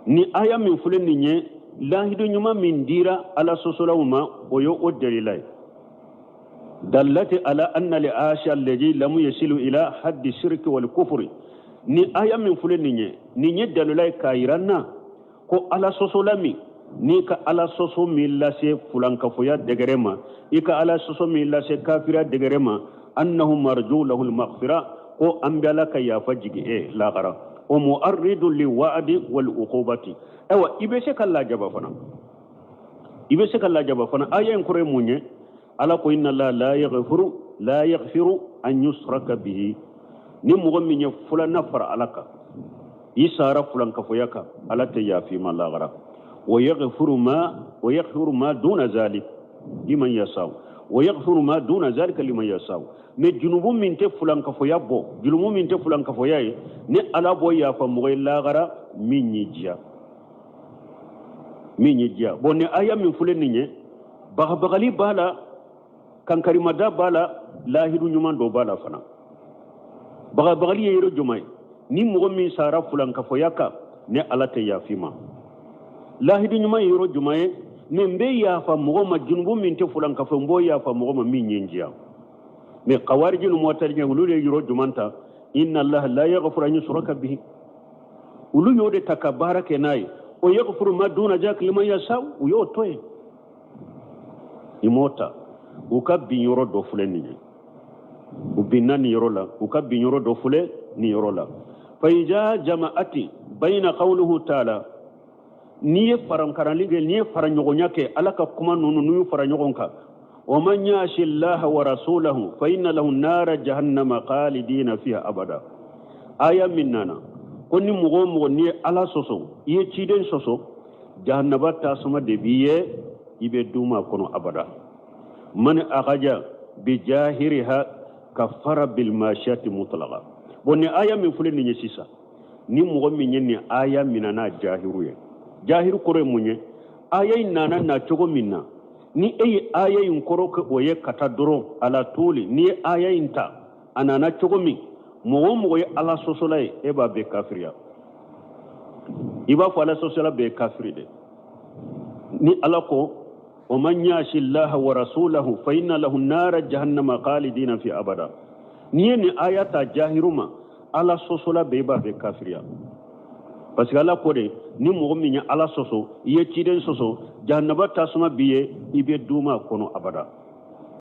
Ni aya min filɛ nin ye, lahidu ɲuman min dira ala sɔsɔlaw ma, o ye o dalila ye. Dallati ala anna li asha alladhi lam yasilu ila haddi shirki wal kufri. Ni aya min filɛ nin ye, nin ye dalila ye k'a yira n na ko ala sɔsɔla min, n'i ka ala sɔsɔ min lase fulankafoya dɛgɛrɛ ma, i ka ala sɔsɔ min lase kafiriya dɛgɛrɛ ma, annahu marju lahu almaghfira, ko an bɛ ala ka yafa jigi e lahara. O mu'arridu li wa'di wal uqubati. Ayiwa, i bɛ se ka lajaba fana. I bɛ se ka lajaba fana. Aya in kɔrɔ ye mun ye? Ala ko inna allaha la yaghfiru la yaghfiru an yushraka bihi. Ni mɔgɔ min ye filanan fara Ala kan, i sara filankafoya kan, Ala tɛ yafa i ma lahara. Wa yaghfiru ma wa yaghfiru ma duna zalik liman yasau wa yaghfiru ma duna zalika liman yasau. Mais junubu min tɛ filankafoya bɔ, junubu min tɛ filankafoya ye, ni Ala b'o yafa mɔgɔ ye lahara min y'i diya, min y'i diya. Bon, ni aya min filɛ nin ye, bagabagali b'a la, kankarimada b'a la, lahidu ɲuman dɔ b'a la fana. Bagabagali ye yɔrɔ jumɛn ye? Ni mɔgɔ min sara filankafoya kan, ni Ala tɛ yafa i ma. Lahidu ɲuman ye yɔrɔ jumɛn ye? Nin bɛ yafa mɔgɔ ma, junubu min tɛ filankafo, n b'o yafa mɔgɔ ma min ye n diya. Mais kawariji ni mɔtɛlijɛ, olu de ye yɔrɔ jumɛn ta? Inna allaha la yaghfiru an yushraka bihi. Olu y'o de ta ka baara kɛ n'a ye. O yaghfiru ma duna zalika liman yasha, u y'o to yen, i m'o ta. U ka bin yɔrɔ dɔ filɛ nin ye, u binna nin yɔrɔ la, u ka bin yɔrɔ dɔ filɛ nin yɔrɔ la. Fa iza jama'ati bayna qawluhu ta'ala, n'i ye farankarali kɛ, n'i ye faraɲɔgɔnya kɛ Ala ka kuma ninnu, n'u y'u fara ɲɔgɔn kan, wa man yasi llaha wa rasulahu fa inna lahu nara jahannama khalidina fiha abada. Aya min nana ko ni mɔgɔ o mɔgɔ n'i ye Ala sɔsɔ, i ye ciden sɔsɔ, jahannaba tasuma de b'i ye, i bɛ duuma a kɔnɔ abada. Man akaja bi jahiriha kafara bil mashiyati mutlaqa. Bon, ni aya min filɛ nin ye sisan, ni mɔgɔ min ye nin aya minɛ n'a jahiru ye, jahiru kɔrɔ ye mun ye? Aya in nana na cogo min na, ni e ye aya in kɔrɔ kɛ o ye ka taa dɔrɔn ala toli, n'i ye aya in ta a nana cogo min, mɔgɔ o mɔgɔ ye Ala sɔsɔla ye, e b'a bɛɛ kafiriya. I b'a fɔ Ala sɔsɔla bɛɛ ye kafiri de. Ni Ala ko wa man yasi llaha wa rasulahu fa inna lahu nara jahannama khalidina fi abada, n'i ye nin aya ta jahiru ma, Ala sɔsɔla bɛɛ, i b'a bɛɛ kafiriya, parce que Ala ko de ni mɔgɔ min ye Ala sɔsɔ, i ye ciden sɔsɔ, jahannaba tasuma b'i ye, i bɛ duuma a kɔnɔ abada.